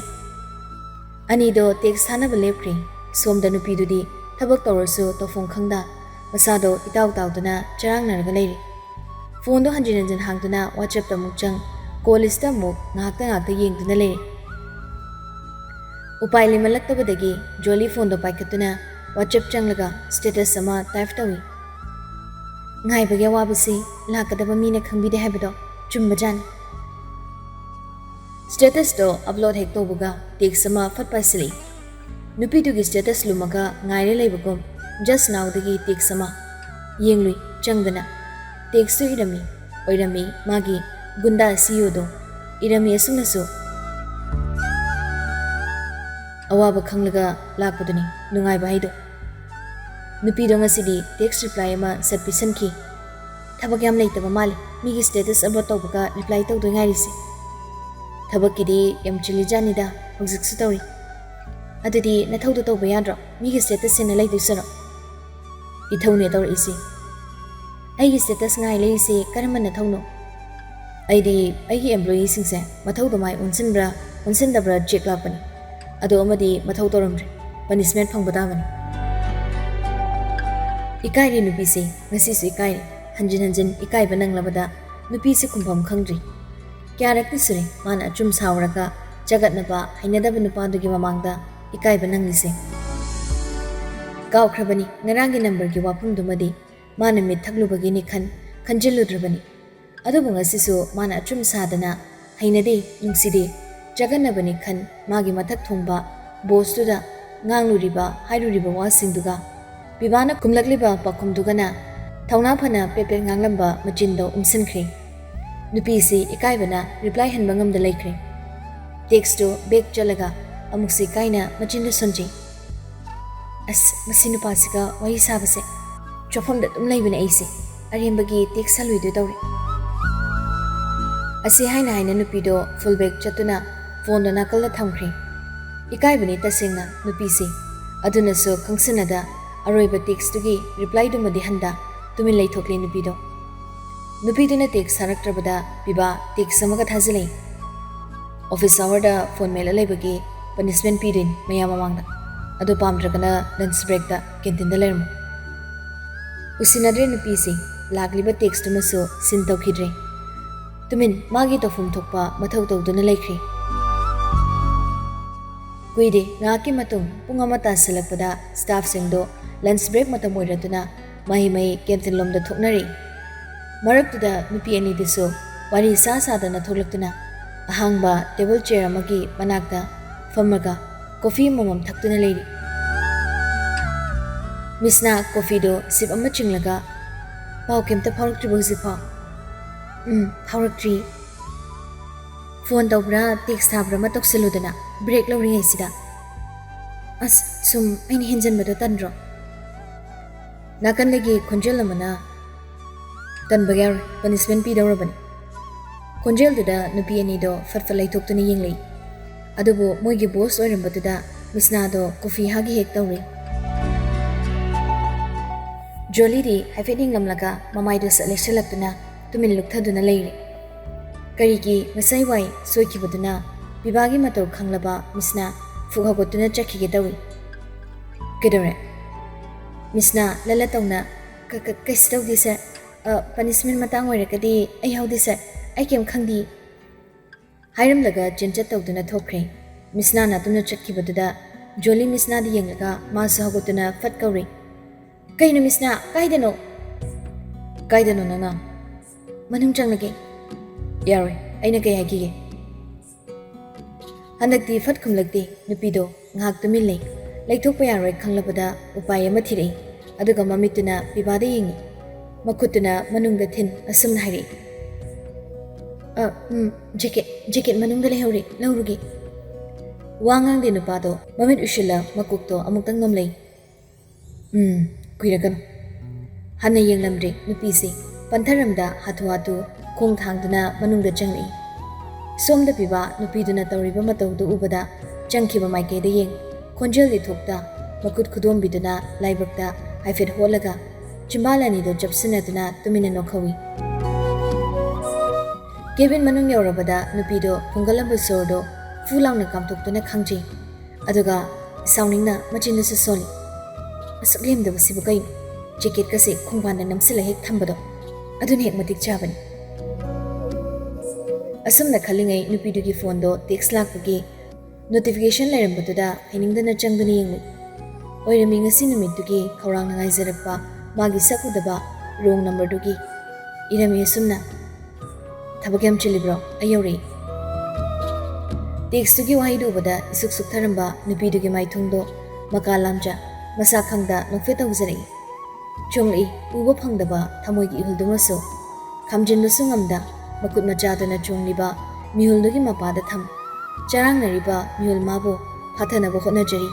ꯑꯅꯤꯗꯣ ꯇꯦꯛꯁ ꯊꯥꯅꯕ ꯂꯦꯞꯈ꯭ꯔꯦ꯫ ꯁꯣꯝꯗ ꯅꯨꯄꯤꯗꯨꯗꯤ ꯊꯕꯛ ꯇꯧꯔꯁꯨ ꯇꯧꯐꯝ ꯈꯪꯗ ꯃꯁꯥꯗꯣ ꯏꯇꯥꯎ ꯇꯥꯎꯗꯨꯅ ꯆꯔꯥꯡꯅꯔꯒ ꯂꯩꯔꯤ꯫ ꯐꯣꯟꯗꯣ ꯍꯟꯖꯤꯟ ꯍꯟꯖꯤꯟ ꯍꯥꯡꯗꯨꯅ WhatsAppꯇ ꯑꯃꯨꯛ ꯆꯪ, ꯀꯣꯜ ꯂꯤꯁꯇ ꯑꯃꯨꯛ ꯉꯥꯏꯍꯥꯛꯇ ꯉꯥꯏꯍꯥꯛꯇ ꯌꯦꯡꯗꯨꯅ ꯂꯩꯔꯤ꯫ ꯎꯄꯥꯏ ꯂꯩꯃꯜꯂꯛꯇꯕꯗꯒꯤ ꯖꯣꯂꯤ ꯐꯣꯟꯗꯣ ꯄꯥꯏꯈꯠꯇꯨꯅ WhatsApp ꯆꯪꯂꯒ ꯁ꯭ꯇꯦꯇꯁ ꯑꯃ ꯇꯥꯏꯞ ꯇꯧꯏ꯫ "ꯉꯥꯏꯕꯒꯤ ꯑꯋꯥꯕꯁꯤ ꯂꯥꯛꯀꯗꯕ ꯃꯤꯅ ꯈꯪꯕꯤꯗꯦ ꯍꯥꯏꯕꯗꯣ ꯆꯨꯝꯕꯖꯥꯠꯅꯤ꯫" Status ꯇꯣ upload ꯍꯦꯛ ꯇꯧꯕꯒ text ꯑꯃ ꯐꯠ ꯄꯥꯏꯁꯤꯜꯂꯛꯏ꯫ ꯅꯨꯄꯤꯗꯨꯒꯤ status ꯂꯨꯝꯃꯒ ꯉꯥꯏꯔ ꯂꯩꯕꯒꯨꯝ just now ꯗꯒꯤ text ꯑꯃ꯫ ꯌꯦꯡꯂꯨꯏ ꯆꯪꯗꯅ꯫ Text ꯇꯨ ꯏꯔꯝꯃꯤ꯫ ꯑꯣꯏꯔꯝꯃꯤ ꯃꯥꯒꯤ ꯒꯨꯟꯗꯥ CEO ꯗꯣ꯫ ꯏꯔꯝꯃꯤ ꯑꯁꯨꯝꯅꯁꯨ꯫ ꯑꯋꯥꯕ ꯈꯪꯂꯒ ꯂꯥꯛꯄꯗꯨꯅꯤ ꯅꯨꯡꯉꯥꯏꯕ ꯍꯥꯏꯗꯣ꯫ ꯅꯨꯄꯤꯗꯣ ꯉꯁꯤꯗꯤ text reply ꯑꯃ ꯁꯠ ꯄꯤꯁꯟꯈꯤ꯫ ꯊꯕꯛ ꯌꯥꯝ ꯂꯩꯇꯕ ꯃꯥꯜꯂꯦ, ꯃꯤꯒꯤ status upload ꯇꯧꯕꯒ reply ꯇꯧꯗꯣꯏ ꯉꯥꯏꯔꯤꯁꯦ꯫ ꯊꯕꯛꯀꯤꯗꯤ ꯌꯥꯝ ꯆꯤꯜꯂꯤꯖꯥꯠꯅꯤꯗ, ꯍꯧꯖꯤꯛꯁꯨ ꯇꯧꯔꯤ꯫ ꯑꯗꯨꯗꯤ ꯅꯊꯧꯗꯣ ꯇꯧꯕ ꯌꯥꯗ꯭ꯔꯣ, ꯃꯤꯒꯤ status ꯁꯦꯟꯅ ꯂꯩꯗꯣꯏ ꯁꯔꯨꯛ? ꯏꯊꯧꯅꯦ ꯇꯧꯔꯛꯏꯁꯦ꯫ ꯑꯩꯒꯤ status ꯉꯥꯏ ꯂꯩꯔꯤꯁꯦ ꯀꯔꯝꯕ ꯅꯊꯧꯅꯣ? ꯑꯩꯗꯤ ꯑꯩꯒꯤ employee ꯁꯤꯡꯁꯦ ꯃꯊꯧꯗꯣ ꯃꯥꯏ ꯑꯣꯟꯁꯤꯟꯕ꯭ꯔꯥ ꯑꯣꯟꯁꯤꯟꯗꯕ꯭ꯔꯥ check ꯂꯥꯛꯄꯅꯤ꯫ ꯑꯗꯣ ꯑꯃꯗꯤ ꯃꯊꯧ ꯇꯧꯔꯝꯗ꯭ꯔꯦ, punishment ꯐꯪꯕ ꯇꯥꯕꯅꯤ꯫ ꯏꯀꯥꯏꯔꯦ ꯅꯨꯄꯤꯁꯦ, ꯉꯁꯤꯁꯨ ꯏꯀꯥꯏꯔꯦ꯫ ꯍꯟꯖꯤꯟ ꯍꯟꯖꯤꯟ ꯏꯀꯥꯏꯕ ꯅꯪꯂꯕꯗ ꯅꯨꯄꯤꯁꯦ ꯈꯨꯝꯐꯝ ꯈꯪꯗ꯭ꯔꯤ꯫ ꯀꯌꯥꯔꯛꯇꯤ ꯁꯨꯔꯦ ꯃꯥꯅ ꯑꯆꯨꯝ ꯁꯥꯎꯔꯒ ꯆꯒꯠꯅꯕ ꯍꯩꯅꯗꯕ ꯅꯨꯄꯥꯗꯨꯒꯤ ꯃꯃꯥꯡꯗ ꯏꯀꯥꯏꯕ ꯅꯪꯂꯤꯁꯦ꯫ ꯀꯥꯎꯈ꯭ꯔꯕꯅꯤ ꯉꯔꯥꯡꯒꯤ number ꯒꯤ ꯋꯥꯐꯝꯗꯨꯃꯗꯤ꯫ ꯃꯥꯅ ꯃꯤꯠ ꯊꯛꯂꯨꯕꯒꯤꯅꯤ ꯈꯟ ꯈꯟꯖꯤꯜꯂꯨꯗ꯭ꯔꯕꯅꯤ꯫ ꯑꯗꯨꯕꯨ ꯉꯁꯤꯁꯨ ꯃꯥꯅ ꯑꯆꯨꯝ ꯁꯥꯗꯅ ꯍꯩꯅꯗꯦ, ꯅꯨꯡꯁꯤꯗꯦ, ꯆꯒꯠꯅꯕꯅꯤ ꯈꯟ ꯃꯥꯒꯤ ꯃꯊꯛ ꯊꯣꯡꯕ boss ꯇꯨꯗ ꯉꯥꯡꯂꯨꯔꯤꯕ, ꯍꯥꯏꯔꯨꯔꯤꯕ ꯋꯥꯁꯤꯡꯗꯨꯒ ꯕꯤꯚꯥꯅ ꯈꯨꯝꯂꯛꯂꯤꯕ ꯄꯥꯎꯈꯨꯝꯗꯨꯒꯅ ꯊꯧꯅꯥ ꯐꯅ ꯄꯦꯠ ꯄꯦꯠ ꯉꯥꯡꯂꯝꯕ ꯃꯆꯤꯟꯗꯣ ꯎꯝꯁꯤꯟꯈ꯭ꯔꯦ꯫ ꯅꯨꯄꯤꯁꯤ ꯏꯀꯥꯏꯕꯅ reply ꯍꯟꯕ ꯉꯝꯗ ꯂꯩꯈ꯭ꯔꯦ꯫ Text ꯇꯨ back ꯆꯠꯂꯒ ꯑꯃꯨꯛꯁꯨ ꯏꯀꯥꯏꯅ ꯃꯆꯤꯟꯗ ꯁꯣꯟꯖꯩ꯫ ꯑꯁ, ꯃꯁꯤ ꯅꯨꯄꯥꯁꯤꯒ ꯋꯥꯔꯤ ꯁꯥꯕꯁꯦ ꯆꯣꯞꯐꯝꯗ ꯑꯗꯨꯝ ꯂꯩꯕꯅꯦ ꯑꯩꯁꯦ꯫ ꯑꯔꯦꯝꯕꯒꯤ text ꯍꯜꯂꯣꯏꯗꯣꯏ ꯇꯧꯔꯦ꯫ ꯑꯁꯤ ꯍꯥꯏꯅ ꯍꯥꯏꯅ ꯅꯨꯄꯤꯗꯣ full back ꯆꯠꯇꯨꯅ phone ꯗꯣ ꯅꯥꯀꯜꯗ ꯊꯝꯈ꯭ꯔꯦ꯫ ꯏꯀꯥꯏꯕꯅꯤ ꯇꯁꯦꯡꯅ ꯅꯨꯄꯤꯁꯦ꯫ ꯑꯗꯨꯅꯁꯨ ꯈꯪꯁꯤꯟꯅꯗ ꯑꯔꯣꯏꯕ text ꯇꯨꯒꯤ reply ꯗꯨꯃꯗꯤ ꯍꯟꯗ ꯇꯨꯃꯤꯟ ꯂꯩꯊꯣꯛꯂꯦ ꯅꯨꯄꯤꯗꯣ꯫ ꯅꯨꯄꯤꯗꯨꯅ text ꯊꯥꯔꯛꯇ꯭ꯔꯕꯗ ꯕꯤꯚꯥ text ꯑꯃꯒ ꯊꯥꯖꯤꯜꯂꯛꯏ꯫ Office hour ꯗ phone ꯃꯦꯠꯂ ꯂꯩꯕꯒꯤ punishment ꯄꯤꯗꯣꯏꯅꯤ ꯃꯌꯥꯝ ꯃꯃꯥꯡꯗ꯫ ꯑꯗꯨ ꯄꯥꯝꯗ꯭ꯔꯒꯅ lunch break ꯇ canteen ꯗ ꯂꯩꯔꯝꯃꯨ꯫ ꯎꯁꯤꯟꯅꯗ꯭ꯔꯦ ꯅꯨꯄꯤꯁꯤ, ꯂꯥꯛꯂꯤꯕ text ꯇꯨꯃꯁꯨ seen ꯇꯧꯈꯤꯗ꯭ꯔꯦ꯫ ꯇꯨꯃꯤꯟ ꯃꯥꯒꯤ ꯇꯧꯐꯝ ꯊꯣꯛꯄ ꯃꯊꯧ ꯇꯧꯗꯨꯅ ꯂꯩꯈ꯭ꯔꯦ꯫ ꯀꯨꯏꯗꯦ, ꯉꯥꯏꯍꯥꯛꯀꯤ ꯃꯇꯨꯡ ꯄꯨꯡ ꯑꯃ ꯇꯥꯁꯤꯜꯂꯛꯄꯗ staff ꯁꯤꯡꯗꯣ lunch break ꯃꯇꯝ ꯑꯣꯏꯔꯗꯨꯅ ꯃꯍꯩ ꯃꯍꯩ canteen ꯂꯣꯝꯗ ꯊꯣꯛꯅꯔꯛꯏ꯫ ꯃꯔꯛꯇꯨꯗ ꯅꯨꯄꯤ ꯑꯅꯤꯗꯨꯁꯨ ꯋꯥꯔꯤ ꯁꯥ ꯁꯥꯗꯅ ꯊꯣꯛꯂꯛꯇꯨꯅ ꯑꯍꯥꯡꯕ ꯇꯦꯕꯜ ꯆꯦꯌꯔ ꯑꯃꯒꯤ ꯃꯅꯥꯛꯇ ꯐꯝꯃꯒ ꯀꯣꯐꯤ ꯑꯃꯃꯝ ꯊꯛꯇꯨꯅ ꯂꯩꯔꯤ꯫ ꯃꯤꯁꯅꯥ ꯀꯣꯐꯤꯗꯣ ꯁꯤꯞ ꯑꯃ ꯆꯤꯡꯂꯒ, "ꯄꯥꯎ ꯀꯩꯝꯇ ꯐꯥꯎꯔꯛꯇ꯭ꯔꯤꯕꯣ ꯍꯧꯖꯤꯛꯐꯥꯎ?" "ꯎꯝ, ꯐꯥꯎꯔꯛꯇ꯭ꯔꯤ꯫ ꯐꯣꯟ ꯇꯧꯕ꯭ꯔꯥ, ꯇꯦꯛꯁ ꯊꯥꯕ꯭ꯔꯥ ꯑꯃ ꯇꯧꯁꯜꯂꯨꯗꯅ, ꯕ꯭ꯔꯦꯛ ꯂꯧꯔꯤꯉꯩꯁꯤꯗ꯫ ꯑꯁ, ꯁꯨꯝ ꯑꯩꯅ ꯍꯦꯟꯖꯟꯕꯗꯣ ꯇꯟꯗ꯭ꯔꯣ?" ꯅꯥꯀꯟꯗꯒꯤ ꯈꯣꯟꯖꯦꯜ ꯑꯃꯅ, "ꯇꯟꯕ ꯌꯥꯔꯣꯏ, ꯄꯅꯤꯁꯃꯦꯟ ꯄꯤꯗꯧꯔꯕꯅꯤ꯫" ꯈꯣꯟꯖꯦꯜꯗꯨꯗ ꯅꯨꯄꯤ ꯑꯅꯤꯗꯣ ꯐꯠ ꯐꯠ ꯂꯩꯊꯣꯛꯇꯨꯅ ꯌꯦꯡꯂꯛꯏ꯫ ꯑꯗꯨꯕꯨ ꯃꯣꯏꯒꯤ ꯕꯣꯁ ꯑꯣꯏꯔꯝꯕꯗꯨꯗ ꯃꯤꯁꯅꯥꯗꯣ ꯀꯣꯐꯤ ꯍꯥꯒꯤ ꯍꯦꯛ ꯇꯧꯔꯤ꯫ ꯖꯣꯂꯤꯗꯤ ꯍꯥꯏꯐꯦꯠ ꯌꯦꯡꯂꯝꯂꯒ ꯃꯃꯥꯏꯗꯨ ꯁꯠ ꯂꯩꯁꯤꯜꯂꯛꯇꯨꯅ ꯇꯨꯃꯤꯟ ꯂꯨꯞꯊꯗꯨꯅ ꯂꯩꯔꯤ꯫ ꯀꯔꯤꯒꯤ ꯃꯁꯩ ꯋꯥꯏ ꯁꯣꯏꯈꯤꯕꯗꯨꯅ ꯄꯤꯕꯥꯒꯤ ꯃꯇꯧ ꯈꯪꯂꯕ ꯃꯤꯁꯅꯥ ꯐꯨꯛ ꯍꯧꯒꯠꯇꯨꯅ ꯆꯠꯈꯤꯒꯦ ꯇꯧꯏ꯫ "ꯀꯩꯗꯧꯔꯦ?" ꯃꯤꯁꯅꯥ ꯂꯜꯂ ꯇꯧꯅ, "ꯀ-, ꯀ-, ꯀꯩꯁꯨ ꯇꯧꯗꯦ ꯁꯥꯔ꯫ ꯑ, ꯄꯅꯤꯁꯃꯦꯟ ꯃꯇꯥꯡ ꯑꯣꯏꯔꯒꯗꯤ ꯑꯩ ꯌꯥꯎꯗꯦ ꯁꯥꯔ꯫ ꯑꯩ ꯀꯩꯝ ꯈꯪꯗꯦ꯫" ꯍꯥꯏꯔꯝꯂꯒ ꯆꯦꯟꯆꯠ ꯇꯧꯗꯨꯅ ꯊꯣꯛꯈ꯭ꯔꯦ꯫ ꯃꯤꯁꯅꯥꯅ ꯑꯗꯨꯝꯅ ꯆꯠꯈꯤꯕꯗꯨꯗ ꯖꯣꯂꯤ ꯃꯤꯁꯅꯥꯗ ꯌꯦꯡꯂꯒ ꯃꯥꯁꯨ ꯍꯧꯒꯠꯇꯨꯅ ꯐꯠ ꯀꯧꯔꯦ, "ꯀꯩꯅꯣ ꯃꯤꯁꯅꯥ, ꯀꯥꯏꯗꯅꯣ?" "ꯀꯥꯏꯗꯅꯣ ꯅꯪꯅ?" "ꯃꯅꯨꯡ ꯆꯪꯂꯒꯦ꯫" "ꯌꯥꯔꯣꯏ, ꯑꯩꯅ ꯀꯩ ꯍꯥꯏꯈꯤꯒꯦ?" ꯍꯟꯗꯛꯇꯤ ꯐꯠ ꯈꯨꯝꯂꯛꯇꯦ ꯅꯨꯄꯤꯗꯣ꯫ ꯉꯥꯏꯍꯥꯛ ꯇꯨꯃꯤꯟ ꯂꯩ꯫ ꯂꯩꯊꯣꯛꯄ ꯌꯥꯔꯣꯏ ꯈꯪꯂꯕꯗ ꯎꯄꯥꯏ ꯑꯃ ꯊꯤꯔꯛꯏ꯫ ꯑꯗꯨꯒ ꯃꯃꯤꯠꯇꯨꯅ ꯄꯤꯕꯥꯗ ꯌꯦꯡꯉꯤ꯫ ꯃꯈꯨꯠꯇꯨꯅ ꯃꯅꯨꯡꯗ ꯊꯤꯟ ꯑꯁꯨꯝꯅ ꯍꯥꯏꯔꯛꯏ, "ꯑ, ꯎꯝ, ꯖꯦꯀꯦꯠ, ꯖꯦꯀꯦꯠ ꯃꯅꯨꯡꯗ ꯂꯩꯍꯧꯔꯦ, ꯂꯧꯔꯨꯒꯦ꯫" ꯋꯥ ꯉꯥꯡꯗꯦ ꯅꯨꯄꯥꯗꯣ꯫ ꯃꯃꯤꯠ ꯎꯏꯁꯤꯜꯂ ꯃꯀꯣꯛꯇꯣ ꯑꯃꯨꯛꯇꯪ ꯅꯣꯝꯂꯛꯏ꯫ "ꯎꯝ, ꯀꯨꯏꯔꯒꯅꯨ꯫" ꯍꯟꯅ ꯌꯦꯡꯂꯝꯗ꯭ꯔꯦ ꯅꯨꯄꯤꯁꯦ꯫ ꯄꯟꯊꯔꯝꯗ ꯍꯥꯊꯨ ꯍꯥꯊꯨ ꯈꯣꯡ ꯊꯥꯡꯗꯨꯅ ꯃꯅꯨꯡꯗ ꯆꯪꯂꯛꯏ꯫ ꯁꯣꯝꯗ ꯄꯤꯕꯥ ꯅꯨꯄꯤꯗꯨꯅ ꯇꯧꯔꯤꯕ ꯃꯇꯧꯗꯨ ꯎꯕꯗ ꯆꯪꯈꯤꯕ ꯃꯥꯏꯀꯩꯗ ꯌꯦꯡ, ꯈꯣꯟꯖꯦꯜꯗꯤ ꯊꯣꯛꯇ ꯃꯈꯨꯠ ꯈꯨꯗꯣꯝꯕꯤꯗꯨꯅ ꯂꯥꯏꯕꯛꯇ ꯍꯥꯏꯐꯦꯠ ꯍꯣꯠꯂꯒ ꯆꯤꯝꯕꯥꯜ ꯑꯅꯤꯗꯨ ꯆꯞꯁꯤꯟꯅꯗꯨꯅ ꯇꯨꯃꯤꯟꯅ ꯅꯣꯛꯍꯧꯏ꯫ ꯀꯦꯕꯤꯟ ꯃꯅꯨꯡ ꯌꯧꯔꯕꯗ ꯅꯨꯄꯤꯗꯣ ꯐꯨꯡꯒꯠꯂꯝꯕ ꯁꯣꯔꯗꯣ ꯐꯨ ꯂꯥꯎꯅ ꯀꯥꯝꯊꯣꯛꯇꯨꯅ ꯈꯥꯡꯖꯩ꯫ ꯑꯗꯨꯒ ꯁꯥꯎꯅꯤꯡꯅ ꯃꯆꯤꯟꯗꯁꯨ ꯁꯣꯜꯂꯤ꯫ "ꯑꯁꯨꯛ ꯂꯦꯝꯗꯕꯁꯤꯕꯨ ꯀꯩꯅꯣ? ꯖꯦꯀꯦꯠꯀꯁꯦ ꯈꯣꯡꯕꯥꯟꯗ ꯅꯝꯁꯤꯜꯂ ꯍꯦꯛ ꯊꯝꯕꯗꯣ, ꯑꯗꯨꯅ ꯍꯦꯛ ꯃꯇꯤꯛ ꯆꯥꯕꯅꯤ꯫" ꯑꯁꯨꯝꯅ ꯈꯜꯂꯤꯉꯩ ꯅꯨꯄꯤꯗꯨꯒꯤ ꯐꯣꯟꯗꯣ ꯇꯦꯛꯁ ꯂꯥꯛꯄꯒꯤ ꯅꯣꯇꯤꯐꯤꯀꯦꯁꯟ ꯂꯩꯔꯝꯕꯗꯨꯗ ꯍꯩꯅꯤꯡꯗꯅ ꯆꯪꯗꯨꯅ ꯌꯦꯡꯂꯨꯏ꯫ ꯑꯣꯏꯔꯝꯃꯤ ꯉꯁꯤ ꯅꯨꯃꯤꯠꯇꯨꯒꯤ ꯈꯧꯔꯥꯡꯅ ꯉꯥꯏꯖꯔꯛꯄ ꯃꯥꯒꯤ ꯁꯛ ꯎꯗꯕ ꯔꯣꯡ ꯅꯝꯕꯔꯗꯨꯒꯤ꯫ ꯏꯔꯝꯃꯤ ꯑꯁꯨꯝꯅ, "ꯊꯕꯛ ꯌꯥꯝ ꯆꯤꯜꯂꯤꯕ꯭ꯔꯣ? ꯑꯩ ꯌꯧꯔꯛꯏ꯫" ꯇꯦꯛꯁꯇꯨꯒꯤ ꯋꯥꯍꯩꯗꯨ ꯎꯕꯗ ꯏꯁꯨꯛ ꯁꯨꯛꯊꯔꯝꯕ ꯅꯨꯄꯤꯗꯨꯒꯤ ꯃꯥꯏꯊꯣꯡꯗꯣ ꯃꯀꯥ ꯂꯥꯝꯖ ꯃꯁꯥ ꯈꯪꯗ ꯅꯣꯛꯐꯦꯠ ꯇꯧꯖꯔꯛꯏ꯫ ꯆꯣꯡꯂꯛꯏ ꯎꯕ ꯐꯪꯗꯕ ꯊꯃꯣꯏꯒꯤ ꯏꯍꯨꯜꯗꯨꯃꯁꯨ꯫ ꯈꯥꯝꯖꯤꯟꯕꯁꯨ ꯉꯝꯗ ꯃꯈꯨꯠ ꯃꯆꯥꯗꯨꯅ ꯆꯣꯡꯂꯤꯕ ꯃꯤꯍꯨꯜꯗꯨꯒꯤ ꯃꯄꯥꯗ ꯊꯝ ꯆꯔꯥꯡꯅꯔꯤꯕ ꯃꯤꯍꯨꯜ ꯃꯥꯕꯨ ꯐꯥꯊꯅꯕ ꯍꯣꯠꯅꯖꯔꯤ꯫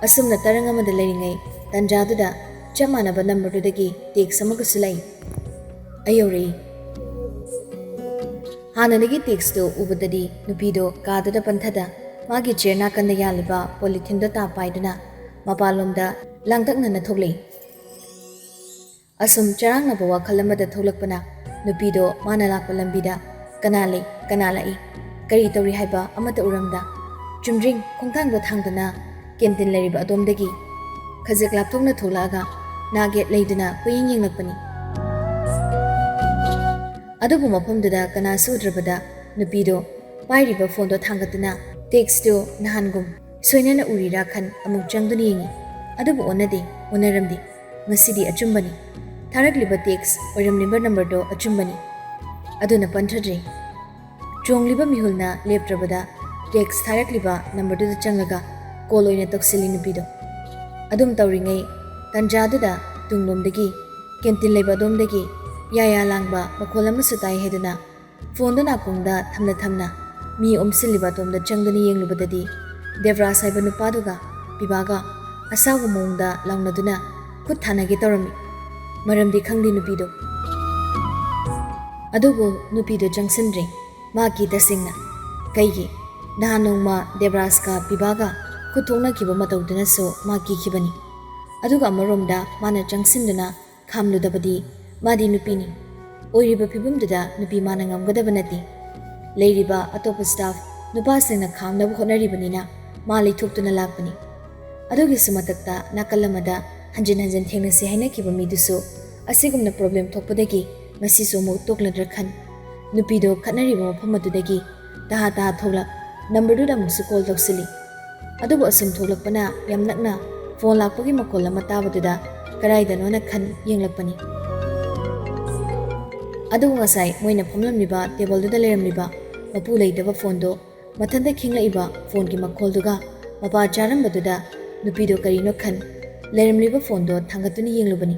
ꯑꯁꯨꯝꯅ ꯇꯔꯪ ꯑꯃꯗ ꯂꯩꯔꯤꯉꯩ ꯇꯟꯖꯥꯗꯨꯗ ꯆꯞ ꯃꯥꯟꯅꯕ ꯅꯝꯕꯔꯗꯨꯗꯒꯤ ꯇꯦꯛꯁ ꯑꯃꯒꯁꯨ ꯂꯥꯛꯏ꯫ ꯑꯩ ꯌꯧꯔꯛꯏ꯫ ꯍꯥꯟꯅꯗꯒꯤ ꯇꯦꯛꯁꯇꯨ ꯎꯕꯗꯗꯤ ꯅꯨꯄꯤꯗꯣ ꯀꯥꯗꯨꯗ ꯄꯟꯊꯗ ꯃꯥꯒꯤ ꯆꯤꯌꯔ ꯅꯥꯀꯟꯗ ꯌꯥꯜꯂꯤꯕ ꯄꯣꯂꯤꯊꯤꯟꯗꯣ ꯇꯥ ꯄꯥꯏꯗꯨꯅ ꯃꯄꯥꯟꯂꯣꯝꯗ ꯂꯥꯡꯇꯛꯅꯅ ꯊꯣꯛꯂꯛꯏ꯫ ꯑꯁꯨꯝ ꯆꯔꯥꯡꯅꯕ ꯋꯥꯈꯜ ꯑꯃꯗ ꯊꯣꯛꯂꯛꯄꯅ ꯅꯨꯄꯤꯗꯣ ꯃꯥꯅ ꯂꯥꯛꯄ ꯂꯝꯕꯤꯗ ꯀꯅꯥ ꯂꯩ, ꯀꯅꯥ ꯂꯥꯛꯏ, ꯀꯔꯤ ꯇꯧꯔꯤ ꯍꯥꯏꯕ ꯑꯃꯠꯇ ꯎꯔꯝꯗ ꯆꯨꯝꯗ꯭ꯔꯤꯡ ꯈꯣꯡꯊꯥꯡꯗꯣ ꯊꯥꯡꯗꯨꯅ ꯀꯦꯟꯇꯤꯟ ꯂꯩꯔꯤꯕ ꯑꯗꯣꯝꯗꯒꯤ ꯈꯖꯤꯛ ꯂꯥꯞꯊꯣꯛꯅ ꯊꯣꯛꯂꯛꯑꯒ ꯅꯥꯒꯦꯠ ꯂꯩꯗꯨꯅ ꯀꯣꯏꯌꯦꯡ ꯌꯦꯡꯂꯛꯄꯅꯤ꯫ ꯑꯗꯨꯕꯨ ꯃꯐꯝꯗꯨꯗ ꯀꯅꯥꯁꯨ ꯎꯗ꯭ꯔꯕꯗ ꯅꯨꯄꯤꯗꯣ ꯄꯥꯏꯔꯤꯕ ꯐꯣꯟꯗꯣ ꯊꯥꯡꯒꯠꯇꯨꯅ ꯇꯦꯛꯁꯇꯨ ꯅꯍꯥꯟꯒꯨꯝ ꯁꯣꯏꯅꯅ ꯎꯔꯤꯔꯥ ꯈꯟ ꯑꯃꯨꯛ ꯆꯪꯗꯨꯅ ꯌꯦꯡꯉꯤ꯫ ꯑꯗꯨꯕꯨ ꯑꯣꯟꯅꯗꯦ, ꯑꯣꯟꯅꯔꯝꯗꯦ꯫ ꯉꯁꯤꯗꯤ ꯑꯆꯨꯝꯕꯅꯤ꯫ ꯊꯥꯔꯛꯂꯤꯕ ꯇꯦꯛꯁ ꯑꯣꯏꯔꯝꯂꯤꯕ ꯅꯝꯕꯔꯗꯣ ꯑꯆꯨꯝꯕꯅꯤ꯫ ꯑꯗꯨꯅ ꯄꯟꯊꯗ꯭ꯔꯦ꯫ ꯆꯣꯡꯂꯤꯕ ꯃꯤꯍꯨꯜꯅ ꯂꯦꯞꯇ꯭ꯔꯕꯗ ꯇꯦꯛꯁ ꯊꯥꯔꯛꯂꯤꯕ ꯅꯝꯕꯔꯗꯨꯗ ꯆꯪꯂꯒ ꯀꯣꯜ ꯑꯣꯏꯅ ꯇꯧꯁꯤꯜꯂꯤ ꯅꯨꯄꯤꯗꯣ꯫ ꯑꯗꯨꯝ ꯇꯧꯔꯤꯉꯩ ꯇꯟꯖꯥꯗꯨꯗ ꯇꯨꯡꯂꯣꯝꯗꯒꯤ ꯀꯦꯟꯇꯤꯟ ꯂꯩꯕ ꯑꯗꯣꯝꯗꯒꯤ ꯌꯥꯌꯥ ꯂꯥꯡꯕ ꯃꯈꯣꯜ ꯑꯃꯁꯨ ꯇꯥꯏ ꯍꯥꯏꯗꯨꯅ ꯐꯣꯟꯗꯨ ꯅꯥꯀꯣꯡꯗ ꯊꯝꯅ ꯊꯝꯅ ꯃꯤ ꯑꯣꯝꯁꯤꯜꯂꯤꯕ ꯑꯗꯣꯝꯗ ꯆꯪꯗꯨꯅ ꯌꯦꯡꯂꯨꯕꯗꯗꯤ ꯗꯦꯕ꯭ꯔꯥꯖ ꯍꯥꯏꯕ ꯅꯨꯄꯥꯗꯨꯒ ꯄꯤꯕꯥꯒ ꯑꯁꯥꯎꯕ ꯃꯑꯣꯡꯗ ꯂꯥꯎꯅꯗꯨꯅ ꯈꯨꯠ ꯊꯥꯅꯒꯦ ꯇꯧꯔꯝꯃꯤ꯫ ꯃꯔꯝꯗꯤ ꯈꯪꯗꯦ ꯅꯨꯄꯤꯗꯣ꯫ ꯑꯗꯨꯕꯨ ꯅꯨꯄꯤꯗꯣ ꯆꯪꯁꯤꯟꯗ꯭ꯔꯦ꯫ ꯃꯥ ꯀꯤ ꯇꯁꯦꯡꯅ꯫ ꯀꯩꯒꯤ? ꯅꯍꯥꯟ ꯅꯣꯡꯃ ꯗꯦꯕ꯭ꯔꯥꯖꯀ ꯄꯤꯕꯥꯒ ꯈꯨꯠ ꯊꯣꯛꯅꯈꯤꯕ ꯃꯇꯧꯗꯨꯅꯁꯨ ꯃꯥ ꯀꯤꯈꯤꯕꯅꯤ꯫ ꯑꯗꯨꯒ ꯑꯃꯔꯣꯝꯗ ꯃꯥꯅ ꯆꯪꯁꯤꯟꯗꯨꯅ ꯈꯥꯝꯂꯨꯗꯕꯗꯤ ꯃꯥꯗꯤ ꯅꯨꯄꯤꯅꯤ꯫ ꯑꯣꯏꯔꯤꯕ ꯐꯤꯕꯝꯗꯨꯗ ꯅꯨꯄꯤ ꯃꯥꯅ ꯉꯝꯒꯗꯕ ꯅꯠꯇꯦ꯫ ꯂꯩꯔꯤꯕ ꯑꯇꯣꯞꯄ ꯁ꯭ꯇꯥꯐ ꯅꯨꯄꯥꯁꯤꯡꯅ ꯈꯥꯝꯅꯕ ꯍꯣꯠꯅꯔꯤꯕꯅꯤꯅ ꯃꯥ ꯂꯩꯊꯣꯛꯇꯨꯅ ꯂꯥꯛꯄꯅꯤ꯫ ꯑꯗꯨꯒꯤꯁꯨ ꯃꯊꯛꯇ ꯅꯥꯀꯜ ꯑꯃꯗ ꯍꯟꯖꯤꯟ ꯍꯟꯖꯤꯟ ꯊꯦꯡꯅꯁꯤ ꯍꯥꯏꯅꯈꯤꯕ ꯃꯤꯗꯨꯁꯨ ꯑꯁꯤꯒꯨꯝꯅ ꯄ꯭ꯔꯣꯕ꯭ꯂꯦꯝ ꯊꯣꯛꯄꯗꯒꯤ ꯉꯁꯤꯁꯨ ꯑꯃꯨꯛ ꯇꯣꯛꯂꯗ꯭ꯔꯥ ꯈꯟ ꯅꯨꯄꯤꯗꯣ ꯈꯠꯅꯔꯤꯕ ꯃꯐꯝ ꯑꯗꯨꯗꯒꯤ ꯇꯍꯥ ꯇꯍꯥ ꯊꯣꯛꯂꯛ ꯅꯝꯕꯔꯗꯨꯗ ꯑꯃꯨꯛꯁꯨ ꯀꯣꯜ ꯇꯧꯁꯤꯜꯂꯤ꯫ ꯑꯗꯨꯕꯨ ꯑꯁꯨꯝ ꯊꯣꯛꯂꯛꯄꯅ ꯌꯥꯝ ꯅꯛꯅ ꯐꯣꯟ ꯂꯥꯛꯄꯒꯤ ꯃꯈꯣꯜ ꯑꯃ ꯇꯥꯕꯗꯨꯗ ꯀꯗꯥꯏꯗꯅꯣꯅ ꯈꯟ ꯌꯦꯡꯂꯛꯄꯅꯤ꯫ ꯑꯗꯨꯕꯨ ꯉꯁꯥꯏ ꯃꯣꯏꯅ ꯐꯝꯂꯝꯂꯤꯕ ꯇꯦꯕꯜꯗꯨꯗ ꯂꯩꯔꯝꯂꯤꯕ ꯃꯄꯨ ꯂꯩꯇꯕ ꯐꯣꯟꯗꯣ ꯃꯊꯟꯇ ꯈꯤꯡꯂꯛꯏꯕ ꯐꯣꯟꯒꯤ ꯃꯈꯣꯜꯗꯨꯒ ꯃꯄꯥ ꯆꯥꯔꯝꯕꯗꯨꯗ ꯅꯨꯄꯤꯗꯣ ꯀꯔꯤꯅꯣ ꯈꯟ ꯂꯩꯔꯝꯂꯤꯕ ꯐꯣꯟꯗꯣ ꯊꯥꯡꯒꯠꯇꯨꯅ ꯌꯦꯡꯂꯨꯕꯅꯤ꯫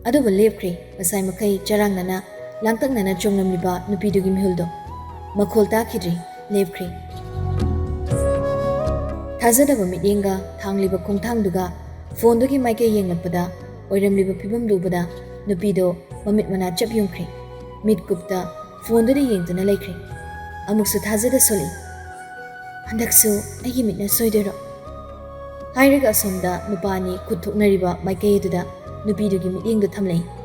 ꯑꯗꯨꯕꯨ ꯂꯦꯞꯈ꯭ꯔꯦ꯫ ꯉꯁꯥꯏ ꯃꯈꯩ ꯆꯔꯥꯡꯅꯅ ꯂꯥꯡꯇꯛꯅꯅ ꯆꯣꯡꯂꯝꯂꯤꯕ ꯅꯨꯄꯤꯗꯨꯒꯤ ꯃꯤꯍꯨꯜꯗꯣ꯫ ꯃꯈꯣꯜ ꯇꯥꯈꯤꯗ꯭ꯔꯦ꯫ ꯂꯦꯞꯈ꯭ꯔꯦ꯫ ꯊꯥꯖꯗꯕ ꯃꯤꯠꯌꯦꯡꯒ ꯊꯥꯡꯂꯤꯕ ꯈꯣꯡꯊꯥꯡꯗꯨꯒ ꯐꯣꯟꯗꯨꯒꯤ ꯃꯥꯏꯀꯩ ꯌꯦꯡꯂꯛꯄꯗ ꯑꯣꯏꯔꯝꯂꯤꯕ ꯐꯤꯕꯝꯗꯨ ꯎꯕꯗ ꯅꯨꯄꯤꯗꯣ ꯃꯃꯤꯠ ꯃꯅꯥ ꯆꯞ ꯌꯨꯡꯈ꯭ꯔꯦ꯫ ꯃꯤꯠꯀꯨꯞꯇ ꯐꯣꯟꯗꯨꯗ ꯌꯦꯡꯗꯨꯅ ꯂꯩꯈ꯭ꯔꯦ꯫ ꯑꯃꯨꯛꯁꯨ ꯊꯥꯖꯗ ꯁꯣꯜꯂꯛꯏ꯫ "ꯍꯟꯗꯛꯁꯨ ꯑꯩꯒꯤ ꯃꯤꯠꯅ ꯁꯣꯏꯗꯣꯏꯔꯣ?" ꯍꯥꯏꯔꯒ ꯑꯁꯣꯝꯗ ꯅꯨꯄꯥ ꯑꯅꯤ ꯈꯨꯠ ꯊꯣꯛꯅꯔꯤꯕ ꯃꯥꯏꯀꯩ ꯑꯗꯨꯗ ꯅꯨꯄꯤꯗꯨꯒꯤ ꯃꯤꯠꯌꯦꯡꯗꯨ ꯊꯝꯂꯛꯏ꯫